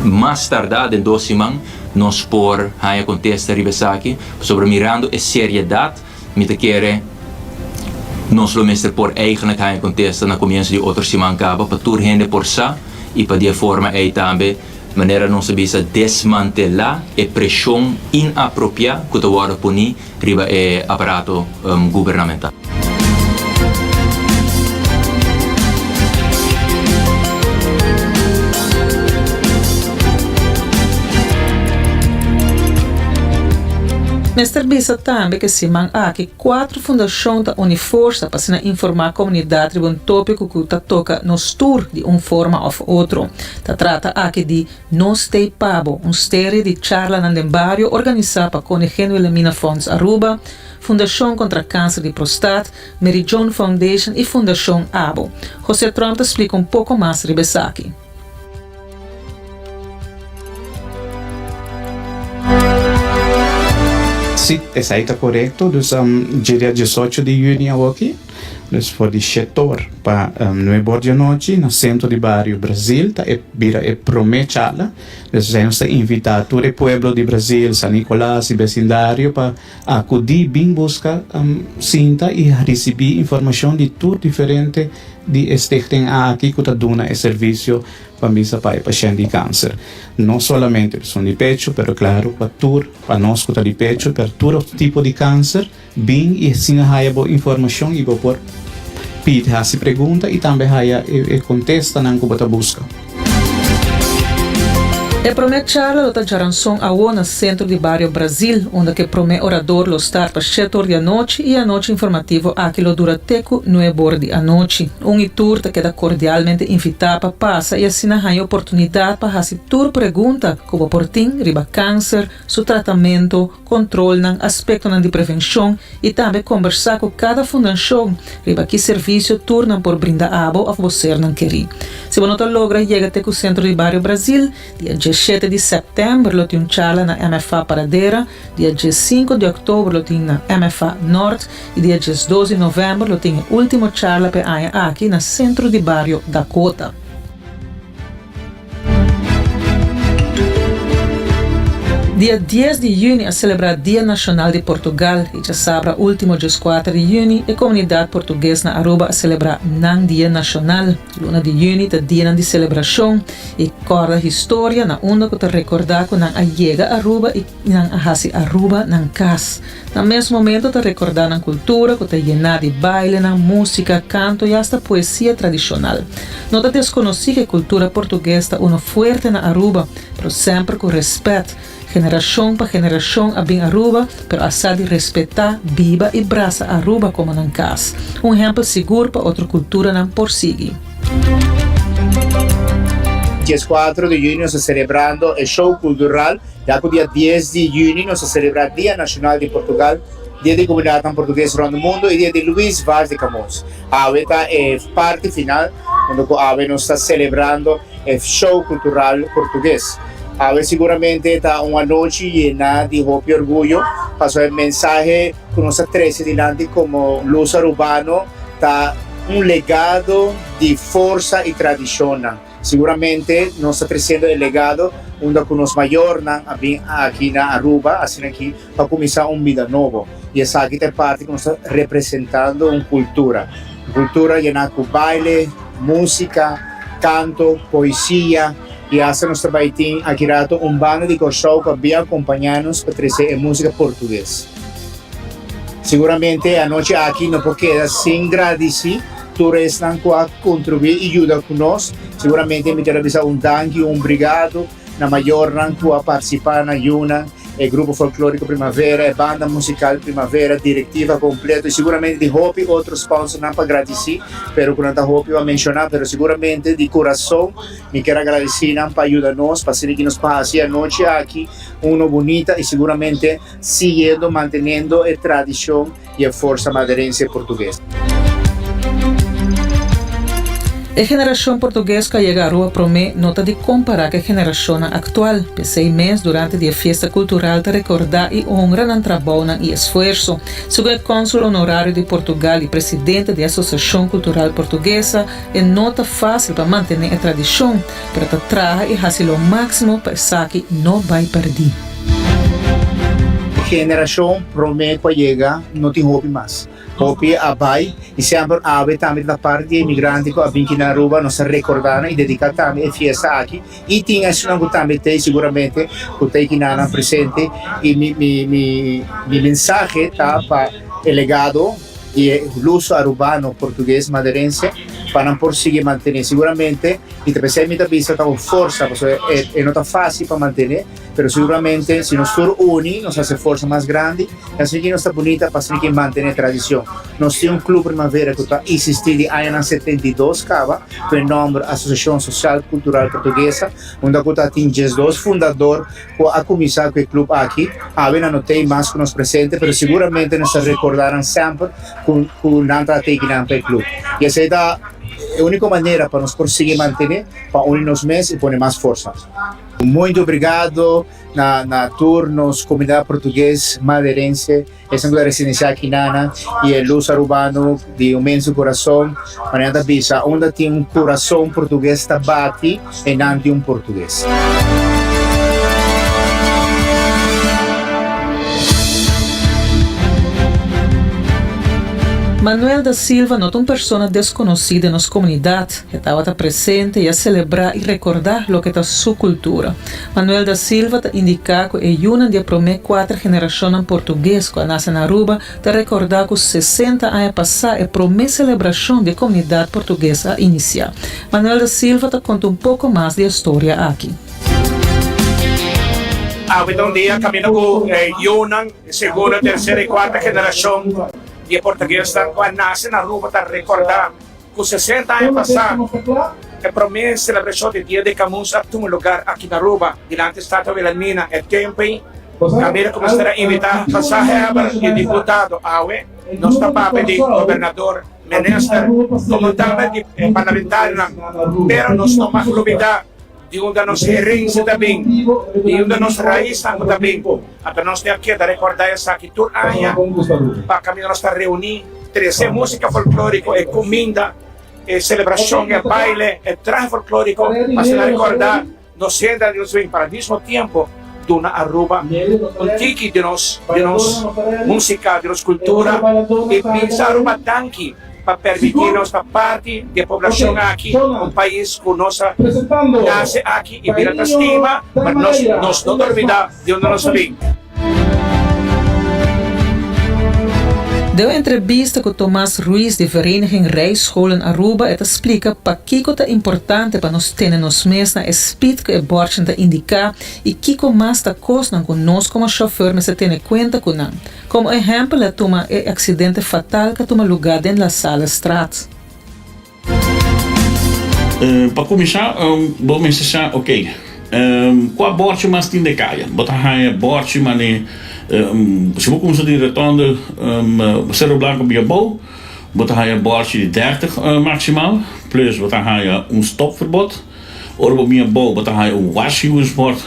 K: mas tardá den dos siman nos por haña kontesta riba esaki pasobra mirando e seriedat mi ta kere nos lo mester por eigenlik haña kontesta na komienso di otro siman kaba pa tur hende por sa i pa di e forma ei tambe manera nos a bisa desmantelá e preshon inapropiá ku ta wòrdu poní riba e aparato gubernamental.
H: Mester bisa tambe ku e siman aki kuatro fundashon ta uni forsa pa asina informá komunidat riba un tópiko ku ta toka nos tur di un forma òf otro. Ta trata aki di Nos Tei Pa Bo, un sterie di charlanan den bario organisá pa Koningin Wilhelmina Fonds Aruba, Fundashon Kontra Kanser di Prostat, Mary Joan Foundation i Fundashon Abo. José Tromp ta splika un poko mas riba esaki.
L: Sí, esei ta korekto. Dus dje dia diesocho di yüni awoki. Dus for di shetor pa nuebor di anochi na sentro di bario Brazil ta e bira e prome charla. Dus esei nos ta invita tur e pueblo di Brazil, San Nicolas y becindario pa acudi bin busca sinta y ricibi informacion di tur diferente di e stichting aki cu ta duna e servicio pa misa pa e pashent di cancer. No solamente esun di pecho pero claro pa tur pa nos cu ta di pecho pero tur otro tipo di cancer. Bin i asina haya bo informashon i bo por pidi hasi pregunta i tambe haya e kontestanan ku bo ta buska.
H: E promé charla lo ta djaranson awo na Sentro di Bario Brazil, unda ku e promé orador lo start pa shete or di anochi i e anochi informativo aki lo dura te ku nuebe or di anochi. Un i tur ta keda kordialmente invitá pa pasa i asina haña oportunidat pa hasi tur pregunta ku bo por tin riba kanser, su tratamento, kontrolnan, aspektonan di prevenshon i tambe kombersá ku kada fundanshon riba ki servisio tur nan por brinda abo òf bo sernan kerí. Si bo no ta logra yega te ku Sentro di Bario Brazil, dia diesshete di sèptèmber lo tin un charla na MFA Paradera, dia diesinku di òktober lo tin na MFA Nort i dia diesdos di novèmber lo tin e último charla pa e aña aki na Sentro di Bario Dakota. Dia dies di yüni a selebrá Dia Nashonal di Portugal i djasabra último djeskuater di yüni e komunidat portugues na Aruba a selebrá nan Dia Nashonal. Luna di yüni ta dianan di selebrashon i kòrda historia na unda ku ta rekordá ku nan a yega Aruba i nan a hasi Aruba nan kas. Na mes momento ta rekordá nan kultura ku ta yená di bailenan, músika, kanto i asta poesia tradishonal. No ta deskonosí ku e kultura portugues ta uno fuerte na Aruba, pero semper ku rèspèt. Generashon pa generashon a bin Aruba, pero a sa di respetá, biba i brasa Aruba komo nan kas. Un ehèmpel sigur pa otro kulturanan por sigui.
M: Dieskuatro di yüni nos ta selebrando e show kultural. Ya ku dia dies di yüni nos ta selebrá Dia Nashonal di Portugal, Dia di Komunidatnan Portugues rònt mundu i Dia di Luis Vaz de Camões. Awe ta e parti final unda ku awe nos ta selebrando e show kultural portugues. Awe siguramente ta un anochi yená di hopi orguyo pasobra e mensahe ku nos ta trese dilanti komo Luz Arubano ta un legado di forsa i tradishonnan. Siguramente nos ta treciendo e legado unda cu nos mayornan a bin aki na Aruba asina aki pa cuminsa un bida nobo y esaki ta e parti cu nos ta representando un cultura, un cultura yena cu baile, musica, canto, poesia y hasta nos ta bay tin aki rato un banda di Corsou cu a bin acompaña nos pa trece e musica portugues. Siguramente e anochi aki no por keda sin gradici tur esnan cu a contribui y yuda cu nos. Siguramente mi quier a bisa un danki, un obrigado na mayornan cu a participa, na yunan. e grupo folklorico Primavera, e banda musical Primavera, directiva completo y seguramente di hopi otro sponsornan pa gradici, pero cu nan ta hopi pa menciona, pero seguramente di curason mi kier a gradici nan pa yuda nos, pa asina ki nos por haci e anochi aki uno bunita y seguramente siguiendo manteniendo e tradicion y e forsa maderense portugues.
H: E generashon portugues ku a yega Aruba promé no ta di kompará ku e generashonnan aktual. P'esei mes durante di e fiesta kultural ta rekordá i honra nan trabounan i esfuerso. Segun e kònsul honorario di Portugal i presidente di e Asosiashon Kultural Portuguesa, e no ta fásil pa mantené e tradishon, pero ta traha i hasi lo máksimo pa esaki no bai pèrdí.
M: Generashon promé ku a yega no tin hopi mas. Hopi a bai i semper awe tambe ta parti di e imigrante ku a bin kina Aruba. Nos ta rekordá nan i dediká tambe e fiesta aki. I tin esunnan ku tambe t'ei siguramente ku t'ei kinanan presente. I mi mi mi mi mensahe ta pa e legado di e luso arubano portugues maderense pa nan por sigui mantené. Siguramente i ta p'esei mi ta bisa ta un forsa pasobra e e no ta fásil pa mantené. Pero seguramente si nos tur uni nos haci forsa mas grandi y asina ki nos ta bunita pa asina ki mantene tradicion. Nos tin un Club Primavera cu ta existi di añanan 72 caba cu e nomber Asociacion Social Cultural Portuguesa unda cu ta tin 12 fundador cu a cuminsa cu e club aki. Awe nan no tey mas cu nos presente pero seguramente nos ta recorda nan semper cu cu nan ta tey kinan pa e club y esey ta e unico manera pa nos por sigui mantene pa uni nos mes y pone mas forsa. Muito obrigado na na tur nos comunidad portugues maderense, esnan cu ta residencia aki nana y e luz arubano di un menso corazon, manera ta bisa unda tin un corazon portugues ta bati e nan tin un portugues.
H: Manuel da Silva no ta un persona desconoci den nos comunidad. E tabata presente i a selebrá i rekordá loke ta su kultura. Manuel da Silva ta indiká ku e yunan di e promé kuater generashonnan portugues ku a nase na Aruba ta rekordá ku sesenta aña pasá e promé selebrashon di e komunidat portugues a inisiá. Manuel da Silva ta konta un poko mas di e storia aki.
N: Awe ta un dia kaminda ku e yunan di segunda, tersera i kuarta generashon di e portuguesnan ku a nase na Aruba ta rekordá Ku sesenta aña pasá, e promé selebrashon di Dia di Camus a tuma lugar aki na Aruba, dilanti Statua Wilhelmina. E tempu ei, kaminda ku mester a invitá gezaghebber i diputado. Awe, nos ta papia di gobernador, minister, komo tambe di parlamentarionan. Pero nos no mag lubidá di unda nos herensia ta bin, di unda nos raisnan ku ta bin. Anto nos tin a keda rekordá esaki tur aña pa kaminda nos ta reuní, trese músika folklóriko, e kuminda, e selebrashon, e baile, e trahe folklóriko pa asina rekordá nos hendenan di nos bin, pero al mismo tiempo duna Aruba un tiki di nos di nos músika, di nos kultura i bisa Aruba danki. pa permití nos ta parti di e poblashon aki, un pais ku nos a nase aki i bira ta stima, ma nos nos no ta olbidá di unda nos a bin.
H: Den un entrevista ku Tomas Ruiz di Vereniging Rijscholen Aruba e ta splika pakiko ta importante pa nos tene nos mes na e speed ku e bòrtjen ta indiká i kiko mas ta kosnan ku nos komo shòfèr mester tene kuenta ku nan. Como ehempel a tuma e accidente fatal cu a tuma lugar den La Sallestraat.
O: Pa kuminsá, bo mester sa, ok, kua bòrchi mas tin den kaya? Bo ta haña bòrchi manera, si bo kuminsá di Rotonde Cerro Blanco bia abou, bo ta haña bòrchi di dèrtig maksimal, plus bo ta haña un stopverbod. Ora bo bin abou, bo ta haña un waarschuwingsbord.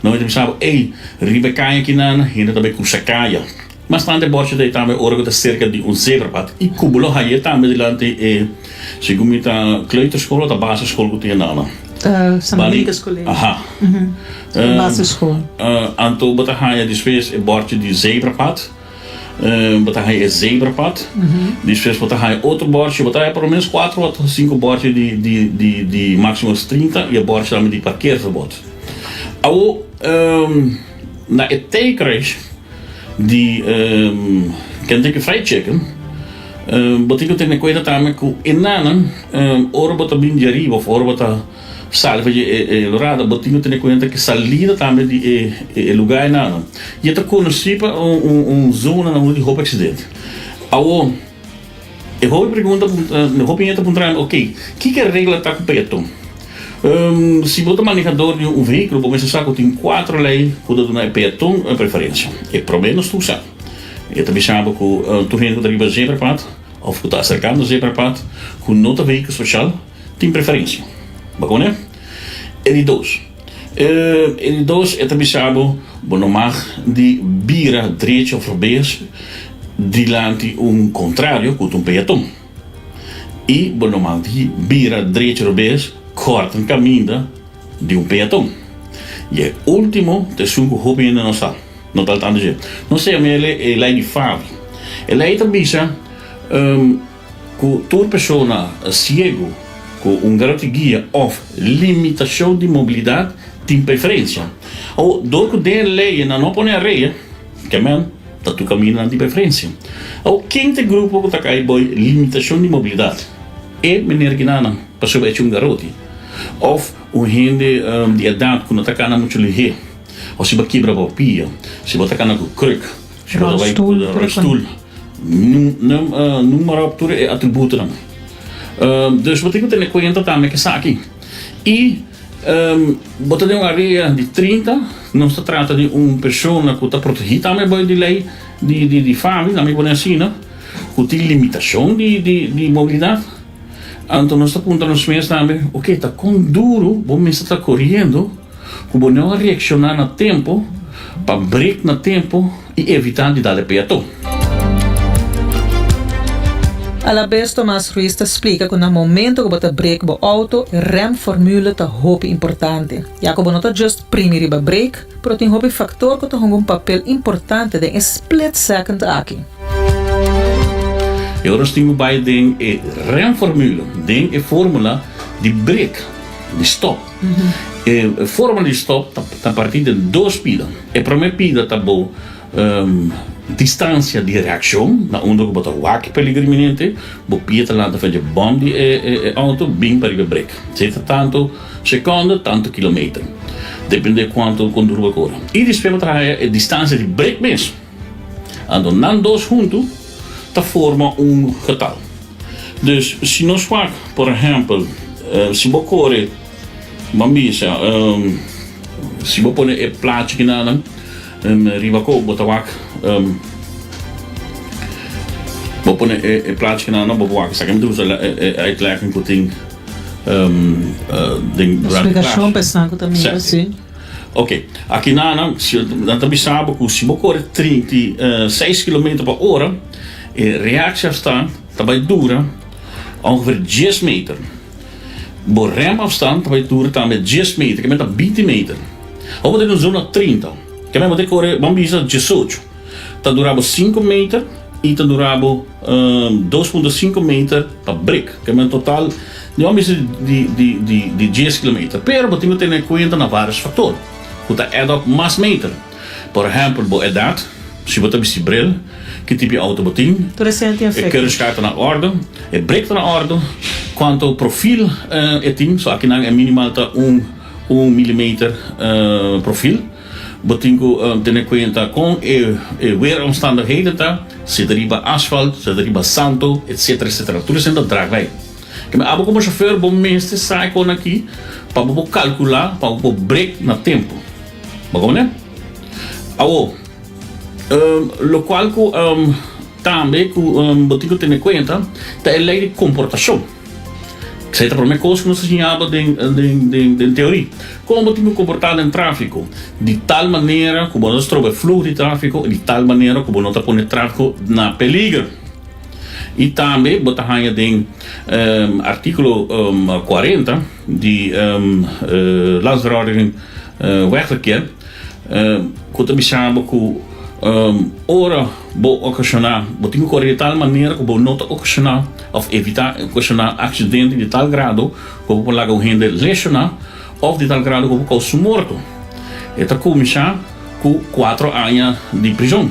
O: Nan ta bisa bo, Ey, riba e kaya kinan, hende ta bai krusa kaya. Mas tantu e bòrchi ta ei tambe ora ku ta serka di un zebrapad i ku bo lo hañ'é tambe dilanti e, segun mi ta kleuterschool o ta basisschool ku tin e nan.
H: San Dominicus College.
O: Aha.
H: Basisschool.
O: Anto bo ta haña despues e bòrchi di zebrapad, bo ta haña e zebrapad, despues bo ta haña otro bòrchi, bo ta haña por lo menos kuater o sinku bòrchi di máksimo trinta i e bòrchi tambe di parkeerverbod. Awo na e T-kruis di Kentucky Fried Chicken bo tin ku tene kuenta tambe ku e nannan ora bo ta bin di ariba of ora bo ta. sali for di e Eldorado, bo tin ku tene kuenta ku salida tambe di e lugá einan i e ta konosí pa un zona na unda di hopi aksidente. Awor, e hopi pregunta, hopi hende ta puntra mi, ok, kiko e regla ta ku peaton? Si bo ta manehador di un vehíkulo, bo mester sa ku tin kuatro lei ku ta duna e peaton preferensia. E promé nos tur sa. E ta bisa bo ku tur hende ku ta riba zebrapad òf ku ta aserkando zebrapad ku no ta vehíkulo spesial tin preferensia. Bo koné? E di dos, e di dos e ta bisa bo bo no mag di bira drechi òf robes dilanti un kontrario ku ta un peaton. I bo no mag di bira drechi robes kòrta kaminda di un peaton. I e último ta esun ku hopi hende no sa. No tal tantu dje. Nos ta yama el e lei di Favi. E lei ta bisa ku tur persona siegu ku un garoti guia òf limitashon di mobilidat tin preferensia. Awor, dor ku den e lei nan no pone area, ke men ta tur kaminda nan tin preferensia. Awor, ken ta e grupo ku ta kai bou limitashon di mobilidat? E meneer kinanan, pasobra e ta un garoti òf un hende di edat ku no ta kana muchu lihé. O si bo kibra bo pia, si bo ta kana ku kruk, si bo ta bai ku rolstoel, numa ròp tur e atributonan. Dus bo tin ku tene kuenta tambe ku esaki. I bo ta den un area di 30, nos ta trata di un persona ku ta protegí tambe bou di lei di FAVI, laat mi pone asina, ku tin limitashon di mobilidat. Anto nos ta puntra nos mes tambe, oke, ta kon duru bo mester ta koriendo ku bo no a reakshoná na tempu pa brek na tempu i evitá di dal e peaton?
H: Alabes Tomas Ruiz ta splika ku na momento ku bo ta brek bo outo, e remformule ta hopi importante, ya ku bo no ta just primi riba brek, pero tin hopi faktor ku ta hunga un papel importante den e split second aki.
O: E ora nos tin ku bai den e remformule, den e formula di brek, di stop. E formula di stop ta parti den dos pida. E prome pida ta bo distansia di reakshon, na unda ku bo ta wak e peligro inminente, bo pia ta lanta for dje bòm di e outo bin pa riba e brek. Esei ta tantu sekonde, tantu kilometer, depende kuantu kon duru bo kore. I despues bo ta haya e distansia di brek mes. Anto nan dos huntu ta forma un getal. Dus si nos wak, por ehèmpel, si bo kore, ban bisa, si bo pone e plachi kinanan riba ko, bo ta wak, bo pone e plachi kinanan, bo por wak esaki. Mi ta usa e uitlegging ku tin den durante klas.
H: Splikashon pa esnan ku ta mira, si.
O: Ok, aki nan nan ta bisa bo ku si bo kore 36 kilometer pa ora, e reactieafstand ta bai dura ongeveer dies meter. Bo remafstand ta bai dura tambe dies meter, ke men ta binti meter. Ora bo ta den un zona 30, ke men bo ta kore, ban bisa diesocho, ta dura bo sinku meter i ta dura bo 2.5 meter pa brek. Ke men total di ban bisa di di di di dies kilometer. Pero bo tin ku tene kuenta na varios faktor ku ta add up mas meter. Por ehèmpel bo edat, si bo ta bisti bril, ki tipo di outo bo tin,
H: Tur esei tin
O: e
H: efekto.
O: keurigskaart ta na orde, e brek ta na orde, kuantu profil e tin, so akinan e minimal ta un un milimeter profil. Bo tin ku tene kuenta kon e e weeromstandigheden ta, si ta riba asfalt, si ta riba santo, etcetera, etcetera. Tur esei ta draag bij. Kende abo komo shofer bo mester sa e kon aki pa bo por kalkulá, pa bo por brek na tempu. Bo komprende? Awo, lokual ku tambe ku bo tin ku tene kuenta ta e lei di komportashon. Esei ta promé kos ku nos ta siña bo den den den teorí. Kon bo tin ku komportá den tráfiko di tal manera ku bo no ta stroba e fluho di tráfiko i di tal manera ku bo no ta pone tráfiko na peliger. I tambe bo ta haña den artíkulo 40 di Landsverordening Wegverkeer ku ta bisa bo ku ora bo okashoná, bo tin ku kore di tal manera ku bo no ta okashoná òf evitá okashoná aksidente di tal grado ku bo por laga un hende leshoná òf di tal grado ku bo por kousa su morto. E ta kuminsá ku kuatro aña di prizon.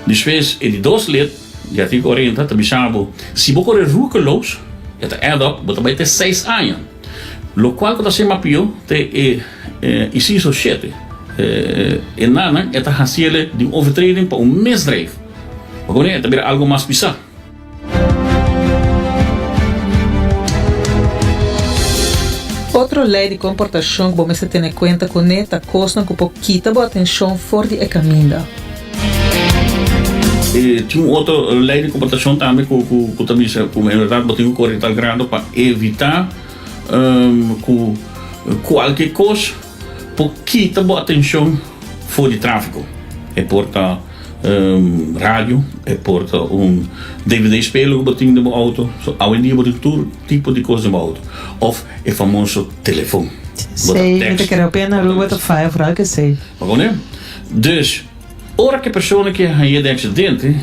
O: Despues e di dos lid di artíkulo 40 ta bisa bo si bo kore roekeloos, e ta add up, bo ta bai te seis aña. Lokual ku ta ser mas pió ta e insiso shete. E nannan e ta hasiele di un overtreding pa un misdrijf. Bo koné? E ta bira algu mas pisá.
H: Otro lei di komportashon ku bo mester tene kuenta kuné ta kosnan ku por kita bo atenshon for di e kaminda.
O: E tin un otro lei di komportashon tambe ku ku ta bisa ku en bèrdat bo tin ku kore tal grado pa evitá ku kualke kos por kita bo atenshon for di tráfiko. E por ta radio, e por ta un dvd speler ku bo tin den bo outo. So awendia bo tin tur tipo di kos den bo outo. Òf e famoso telefon.
P: Bo ta
O: text.
P: Esei mi ta kere hopi na Aruba ta faya vooral ku esei.
O: Bo koné? Dus ora ku e persona ke haña den aksidente,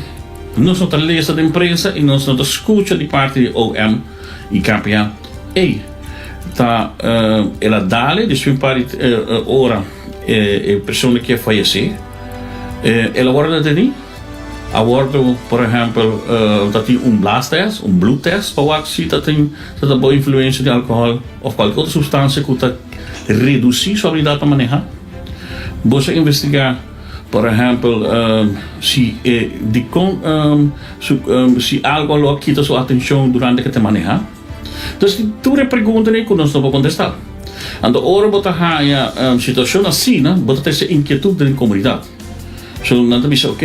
O: nos no ta lesa den prensa i nos no ta skucha di parti di OM i KPA, ey, ta el a dale despues un par di ora e persona ke a fayesé. El a wòrdu detení, a wòrdu por ehèmpel ta tin un blaastest, un bloedtest pa wak si ta tin si ta bo influensia di alkohòl òf kualke otro supstansia ku ta redusí su abilidat pa manehá. Bo sa investigá por ehèmpel si e dikon su si algu a lo a kita su atenshon durante ke ta manehá. Entonces tin tur e preguntanan ku nos no por kontestá. Anto ora bo ta haña situashon asina bo ta trese inkietut den komunidat. So nan ta bisa ok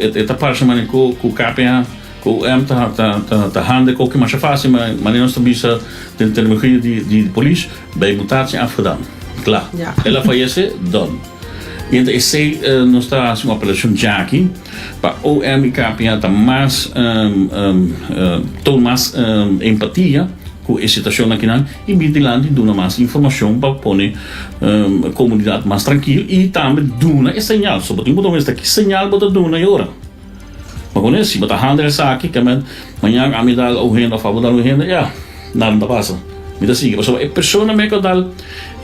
O: e ta parse manera ku ku KPA ku UM ta ta ta handa e koki masha fásil ma manera nos ta bisa den terminologia di di polis bij mutatie afgedaan. Kla. El a fayese, done. I enta esei nos ta hasi un apelashon djaki pa OM i KPA ta mas toon mas empatia ku e situashon akinan i bin dilanti duna mas informashon pa pone komunidat mas trankil i tambe duna e señal. So bo tin ku tuma esta ki señal bo ta duna e ora. Bo koné si bo ta handel esaki ke men mañan ami dal un hende of abo dal un hende ya nada no ta pasa mi ta sigui pasobra e persona me ku dal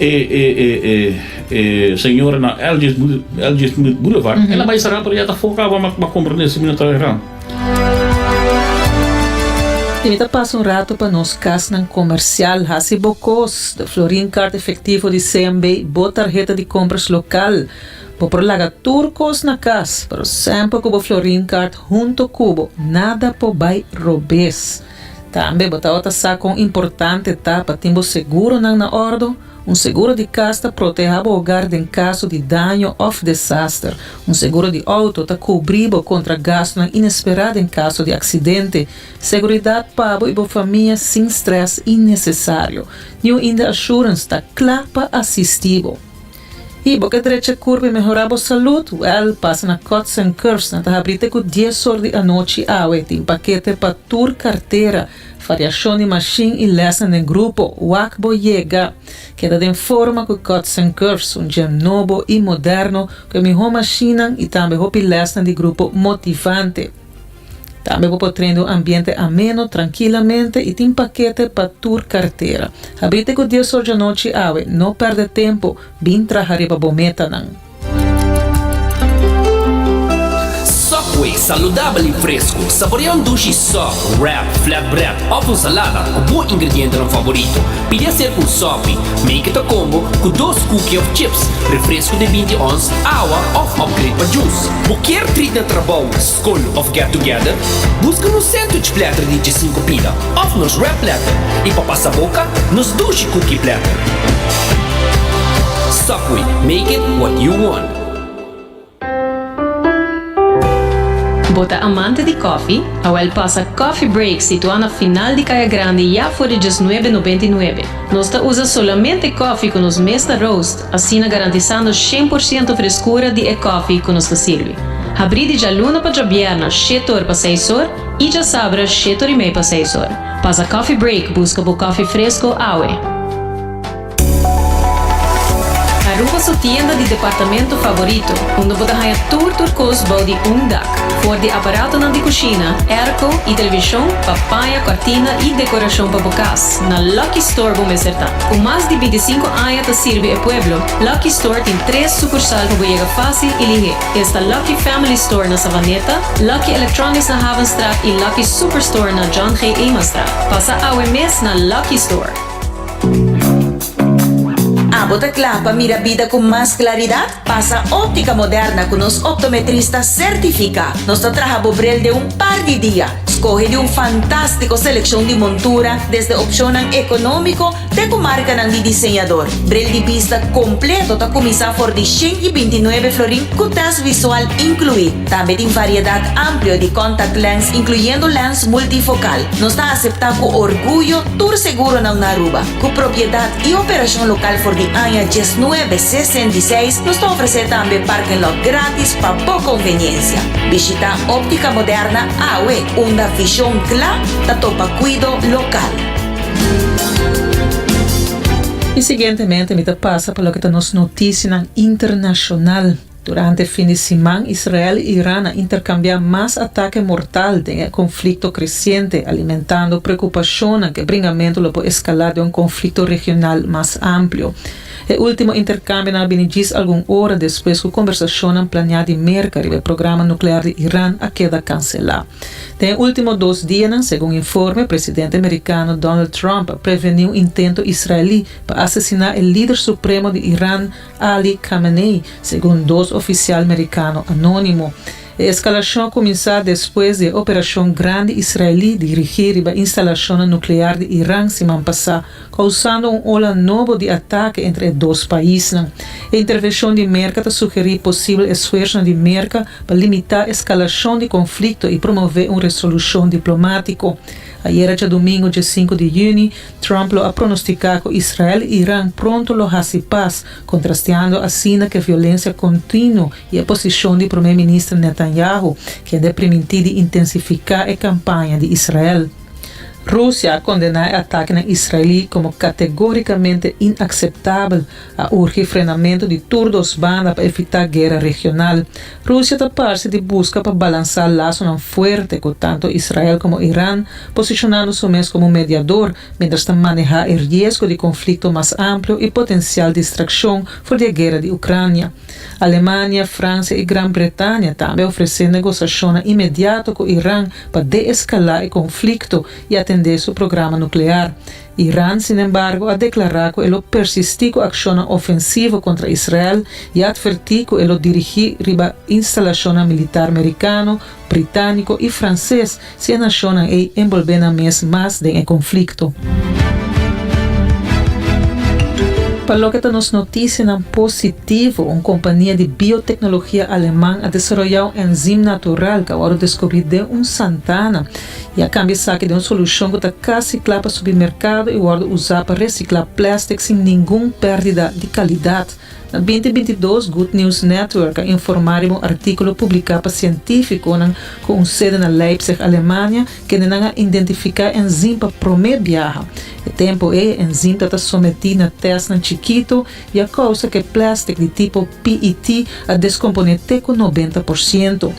O: e e e e e señora na Elgin Elgin Boulevard el a bai sera pero ya ta foka abo ma komprende si mi no ta erá.
H: I mi ta pasa un rato pa nos kasnan komersial hasi bo kos, de Florin Card efektivo di CMB, bo tarheta di kompras lokal. Bo por laga tur kos na kas, pero semper ku bo Florin Card hunto ku bo, nada por bai robes. Tambe bo tabata sa kon importante ta pa tin bo seguronan na òrdo? Un seguro di kas ta protehá bo hogar den kaso di daño òf desaster. Un seguro di outo ta kubrí bo kontra gastunan inesperá den kaso di aksidente. Seguridat pa bo i bo famia sin strès innesesario. New India Assurance ta kla pa asistí bo. I bo ke drecha kurpa i mehorá bo salud? Wèl, pasa na Cuts and Curves. Nan ta habrí te ku dies or di anochi awe. Tin pakete pa tur kartera, variashon di mashin i lèsnan den grupo. Wak bo yega! Keda den forma ku Cuts and Curves, un gym nobo i moderno ku e mihó mashinnan i tambe hopi lèsnan di grupo motivante. Tambe bo por train den un ambiente ameno, trankilamente i tin pakete pa tur kartera. Habri te ku dies or djanochi awe, no pèrdè tempu, bin traha riba bo metanan.
B: Subway, saludabel i fresku. Saborea un dushi sub, wrap, flatbread òf un salada ku bo ingredientenan favorito. Pidi aser ku un sopi, make it a combo ku dos cookie òf chips, refresku di binti ons, awa òf upgrade pa juice. Bo kier treat na trabou, skol òf get together? Buska nos sandwich platter di djesinku pida òf nos wrap platter i pa pasa boka, nos dushi cookie platter. Subway, make it what you want.
G: Bo ta amante di koffie? Awel pasa Coffee Break situá na final di Kaya Grandi ya for di djesnuebe nobenta i nuebe. Nos ta usa solamente koffie ku nos mes ta roast, asina garantisando 100% freskura di e koffie ku nos ta sirbi. Habrí di djaluna pa djabièrna shete or pa seis or i djasabra shete or i mei pa seis or. Pasa Coffee Break buska bo koffie fresko awe! Aruba su tienda di departamento favorito, unda bo ta haña tur tur kos bou di un dak. For di aparatonan di kushina, airco i televishon pa paña, kòrtina i dekorashon pa bo kas, na Lucky Store bo mester ta. Ku mas di bintisinku aña ta sirbi e pueblo, Lucky Store tin tres sukursal pa bo yega fásil i lihé. Esta Lucky Family Store na Savaneta, Lucky Electronics na Havenstraat i Lucky Superstore na John G. Emanstraat. Pasa awe mes na Lucky Store!
Q: Abo ta kla pa mira bida ku mas klaridat? Pasa Óptica Moderna ku nos optometrista sertifiká. Nos ta traha bo bril den un par di dia. Skohe di un fantástiko selekshon di montura, desde opshonnan ekonómiko te ku markanan di diseñador. Bril di bista kompleto ta kuminsá for di 129 florin ku tèst visual inkluí. Tambe tin variedat amplio di contact lens inkluyendo lens multifokal. Nos ta aseptá ku orguyo tur seguronan na Aruba. Ku propiedat i operashon lokal for di aña 1966, nos ta ofresé tambe parking lot grátis pa bo konveniensia. Bishitá Óptica Moderna awe, unda vishon kla ta topa kuido lokal.
H: I siguientemente mi ta pasa pa loke ta nos notisianan internashonal. Durante fin di siman, Israel i Iran a interkambiá mas atake mortal den e konflikto kresiente, alimentando preokupashonnan ku e bringamentu lo por eskalá den un konflikto regional mas amplio. E último interkambionan a bini djis algun ora despues ku kombersashonnan planiá di Merka riba e programa nuklear di Iran a keda kanselá. Den e último dos dianan, segun informe, presidente merikano Donald Trump a prevení un intento israelí pa asesiná e lider supremo di Iran, Ali Khamenei, segun dos ofisial merikano anónimo. E eskalashon a kuminsá despues di e operashon grandi israelí dirigí riba instalashonnan nuklear di Iran siman pasá, kousando un ola nobo di atake entre e dos paisnan. E intervenshon di Merka ta sugerí posibel esfuersonan di Merka pa limitá eskalashon di konflikto i promové un resolushon diplomátiko. Ayera djadumingu djesinku di yüni, Trump lo a pronosticá cu Israel i Iran pronto lo haci pas, contrasteando asina cu e violencia continuo i e posicion di Prome Minister Netanyahu, kende a primintí di intensificá e campaña di Israel. Rusia a condená e atakenan israelí como categoricamente inaceptabel, A urgi frenamentu di tur dos banda pa evitá guera regional. Rusia ta parse di buska pa balansá lasonan fuerte ku tantu Israel komo Iran, posishonando su mes komo mediador miéntras ta manehá e riesgo di konflikto mas amplio i potensial distrakshon for di e guera di Ukrania. Alemania, Fransia i Gran Bretania tambe a ofresé negosashonnan inmediato ku Iran pa deeskalá e konflikto i atendé su programa nuklear. Iran, sinembargo, a deklará ku e lo persistí ku akshonnan ofensivo kontra Israel i a atvertí ku e lo dirigí riba instalashonnan militar merikano, britániko i franses si e nashonnan ei enbolbé nan mes mas den e konflikto. Pa loke ta nos notisianan positivo, un kompania di bioteknologia aleman a desaroyá un enzim natural ku a wòrdu deskubrí den un santana. I a kambia esaki den un solushon ku ta kasi kla pa subi merkado i wòrdu usá pa resiklá plèstik sin ningun pèrdida di kalidat. Na 2022 Good News Network a informá riba un artíkulo publiká pa sientífikonan ku un sede na Leipzig, Alemania, kendenan a identifiká e enzim pa promé biaha. E tempu ei e enzim ta ta sometí na tèstnan chikitu i a kousa ku e plèstik di tipo PET a deskomponé te ku 90%.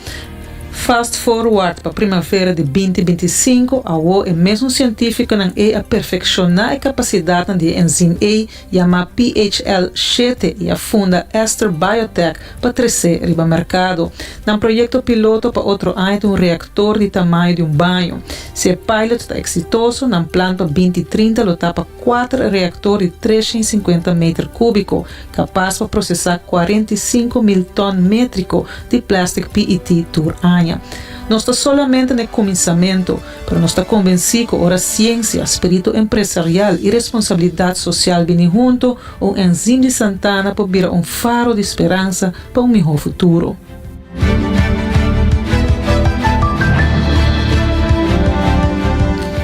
H: Fast forward pa primavera di 2025, awo e mesun sientífikonan ei a perfekshoná e kapasidatnan di e enzim ei, yamá PHL shete, i a funda Ester Biotech pa tres'é riba merkado. Nan proyekto piloto pa otro aña ta un reaktor di tamaño di un baño. Si e pilot ta eksitoso, nan plan pa 2030 lo ta pa kuater reaktor di 350 meter kúbiko, kapas pa prosesá 45.000 tòn métriko di plèstik PET tur aña. Nos ta solamente na e kuminsamentu, pero nos ta konvensí ku ora siensia, spiritu empresarial i responsabilidat sosial bini huntu, un enzim di santana por bira un faro di speransa pa un mihó futuro.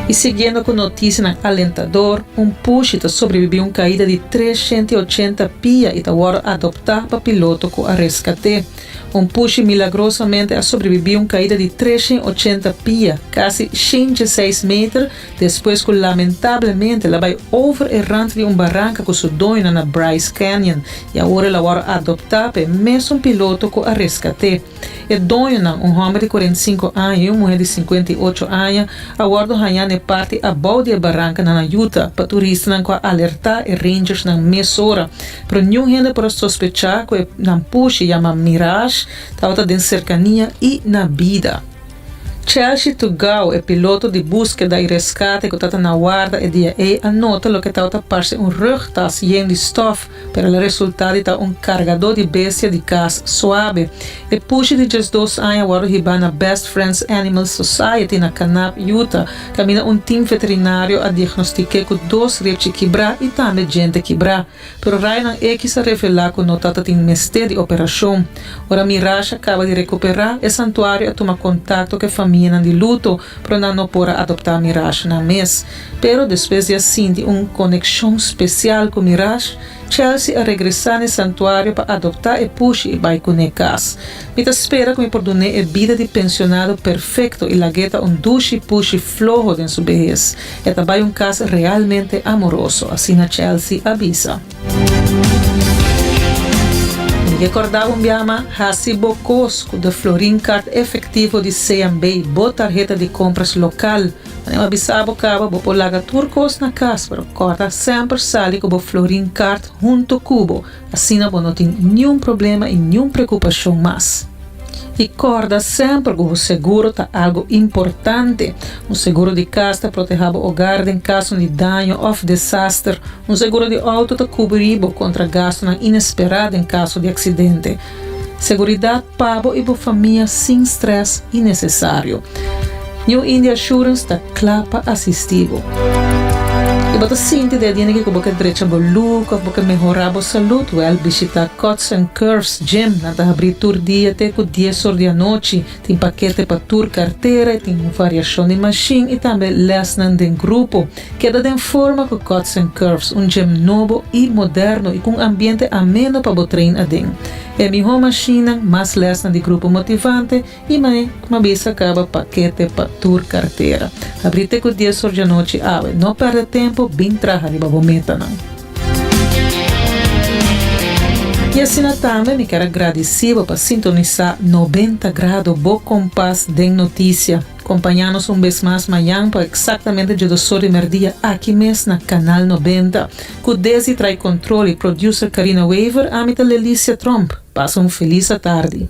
H: I siguiendo ku notisianan alentador, un pushi ta sobrebibí un kaida di 380 pia i ta wòrdu adoptá pa piloto ku a reskat'é. Un pushi milagrosamente a sobrebibí un kaida di 380 pia, kasi 106 meter, despues ku lamentablemente el a bai over e rand di un baranka ku su doñonan na Bryce Canyon i awor el a wòrdu adoptá pa e mesun piloto ku a reskat'é. E doñonan, un hòmber di 45 aña i un muhé di 58 aña, a wòrdu hañá na e parti abou di e barankanan na Utah pa turistanan ku a alertá e rangersnan mesora. Pero niun hende por a sospechá ku e nan pushi yamá Mirage tabata den serkania i na bida. Chelsea Tugao, e piloto di búskeda i reskate ku tabata na warda e dia ei, a nota loke tabata parse un rugtas yen di stòf, pero el a resultá di ta un kargadó di bestia di kas suabe. E pushi di diesdos aña a wòrdu hibá na Best Friends Animal Society na Kanab, Utah, kaminda un tim veterinario a diagnostik'é ku dos ripchi kibrá i tambe djente kibrá. Pero rayonan X a revelá ku no tata tin mester di operashon. Ora Mirage a kaba di rekuperá, e santuario a tuma kontakto ku e famianan di luto, pero nan no por a adoptá Mirage nan mes. Pero despues di a sinti un konekshon spesial ku Mirage, Chelsea a regresá na e santuario pa adoptá e pushi i bai kuné kas. Mi ta spera ku mi por dun'é e bida di pensionado perfekto i lag'é ta un dushi pushi floho den su behes. E ta bai un kas realmente amoroso, asina Chelsea a bisa. Mi ke kòrda un biaha hasi bo kos ku de Florin Card efektivo di CMB, bo tarheta di kompras lokal. Manera mi a bisa bo kaba, bo por laga tur kos na kas, pero kòrda semper sali ku bo Florin Card huntu ku bo. Asina bo no tin niun problema i niun preokupashon mas. I kòrda semper ku bo seguro ta algu importante. Un seguro di kas ta protehá bo ogar den kaso di daño òf desaster. Un seguro di outo ta kubrí bo kontra gastunan inesperá den kaso di aksidente. Seguridat pa bo i bo famia sin strès innesesario. New India Assurance ta kla pa asistí bo. I bo ta sinti den e dia ku bo ke drecha bo look òf bo ke mehorá bo salud? Wèl, bishitá Cuts and Curves Gym. Nan ta habrí tur dia te ku dies or di anochi. Tin pakete pa tur kartera i tin un variashon di mashin i tambe lèsnan den grupo. Keda den forma ku Cuts and Curves, un gym nobo i moderno i ku un ambiente ameno pa bo train aden. E mihó mashinnan, mas lèsnan di grupo motivante i mai kuma bisa kaba pakete pa tur kartera. Habrí te ku dies or djanochi awe. No pèrdè tempu, bin traha riba bo metanan. I asina tambe mi kier a gradisí bo pa sintonisá 90 Grado, bo kompas den notisia. Kompañá nos un bes mas mañan pa eksaktamente djedosor di mèrdia aki mes na Kanal 90. Ku Desi trai kontrol i producer Karina Wever, ami ta Lelicia Tromp. Pasa un felis atardi.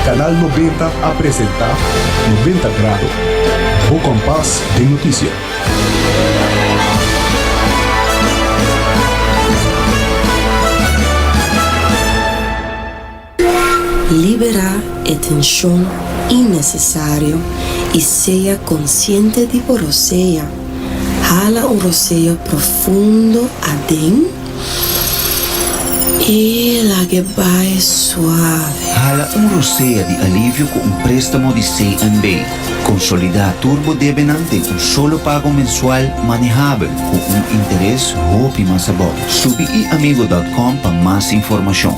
R: Canal 90 a presenta 90 Grado, bo kompas den notisia.
E: Liberá e tenshon innesesario i sea konsiente di bo rosea. Hala un rosea profundo aden i lag'e bai suave.
F: Hala un rosea di alivio ku un préstamo di CMB. Konsolidá tur bo debenan den un solo pago mensual manehabel ku un interes hopi mas abou. Subi iamigo dòt kòm pa mas informashon.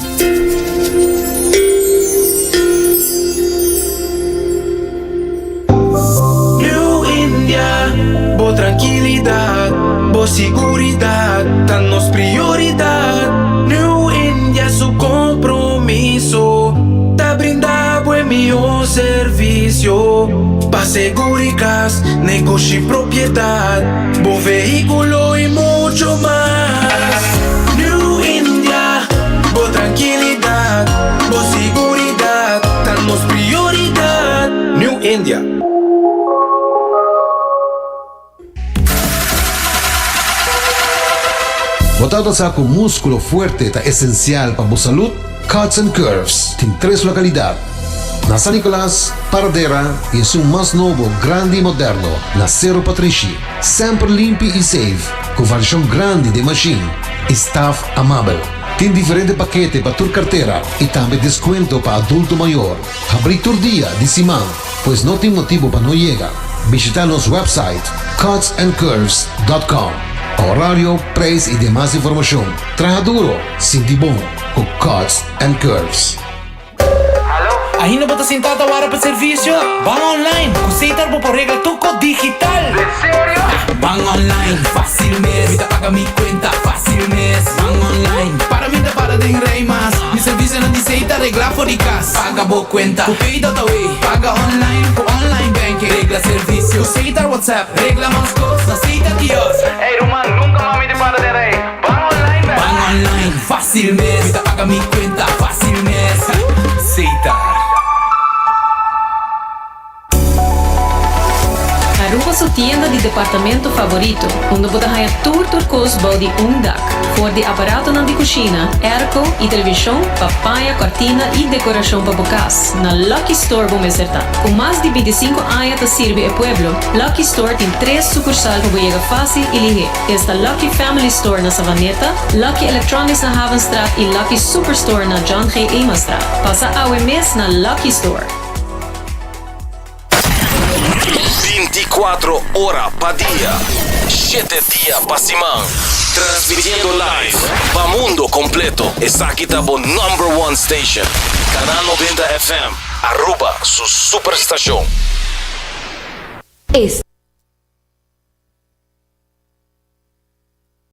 C: New India, bo trankilidat, bo siguridat ta nos prioridat. New India su kompromiso ta brinda bo e mihó servisio pa seguri kas, negoshi, propiedat, bo vehíkulo i mucho mas. New India, bo trankilidat, bo siguridat ta nos prioridat. New India.
D: Bo tabata sa ku múskulo fuerte ta esensial pa bo salud? Cuts and Curves tin tres lokalidat, na San Nicolas, Paradera i esun mas nobo, grandi i moderno na Sero Patrishi. Semper limpi i safe, ku variashon grandi den mashin i staf amabel. Tin diferente pakete pa tur kartera i tambe deskuento pa adulto mayor. Habrí tur dia di siman, pues no tin motibu pa no yega. Bishita nos website cutsandcurves.com pa horario, prijs i demas informashon. Traha duro, sinti bon ku Cuts and Curves.
S: Ainda bo ta sintá ta wara pa servisio? Ban online! Ku Setar bo por regla tur kos digital!
C: Den serio?
S: Ban online, fácil mes. Mi ta paga mi cuenta, fácil mes. Ban online, para mi ta para den rij mas. Mi servicionan di Setar regla for di cas. Paga bo cuenta, cu Pay.awe. Paga online, cu online banking. Regla servicio, cu Setar WhatsApp. Regla mas cos na Setar kiosk. Ey ruman, nunca mas mi ta para den rij. Ban online bek. Ban online, fácil mes. Mi ta paga mi cuenta, fácil mes. Setar.
T: Aruba su tienda di departamento favorito, unda bo ta haña tur tur kos bou di un dak. For di aparatonan di kushina, airco i televishon pa paña, kòrtina i dekorashon pa bo kas, na Lucky Store bo mester ta. Ku mas di bintisinku aña ta sirbi e pueblo, Lucky Store tin tres sukursal pa bo yega fásil i lihé. Esta Lucky Family Store na Savaneta, Lucky Electronics na Havenstraat i Lucky Superstore na John G. Emastraat. Pasa awe mes na Lucky Store!
A: 24 ora pa dia, shete dia pa siman. Transmitiendo live pa mundo completo. Esaki ta bo number one station. Canal 90 FM, Aruba su superstacion.
T: Es.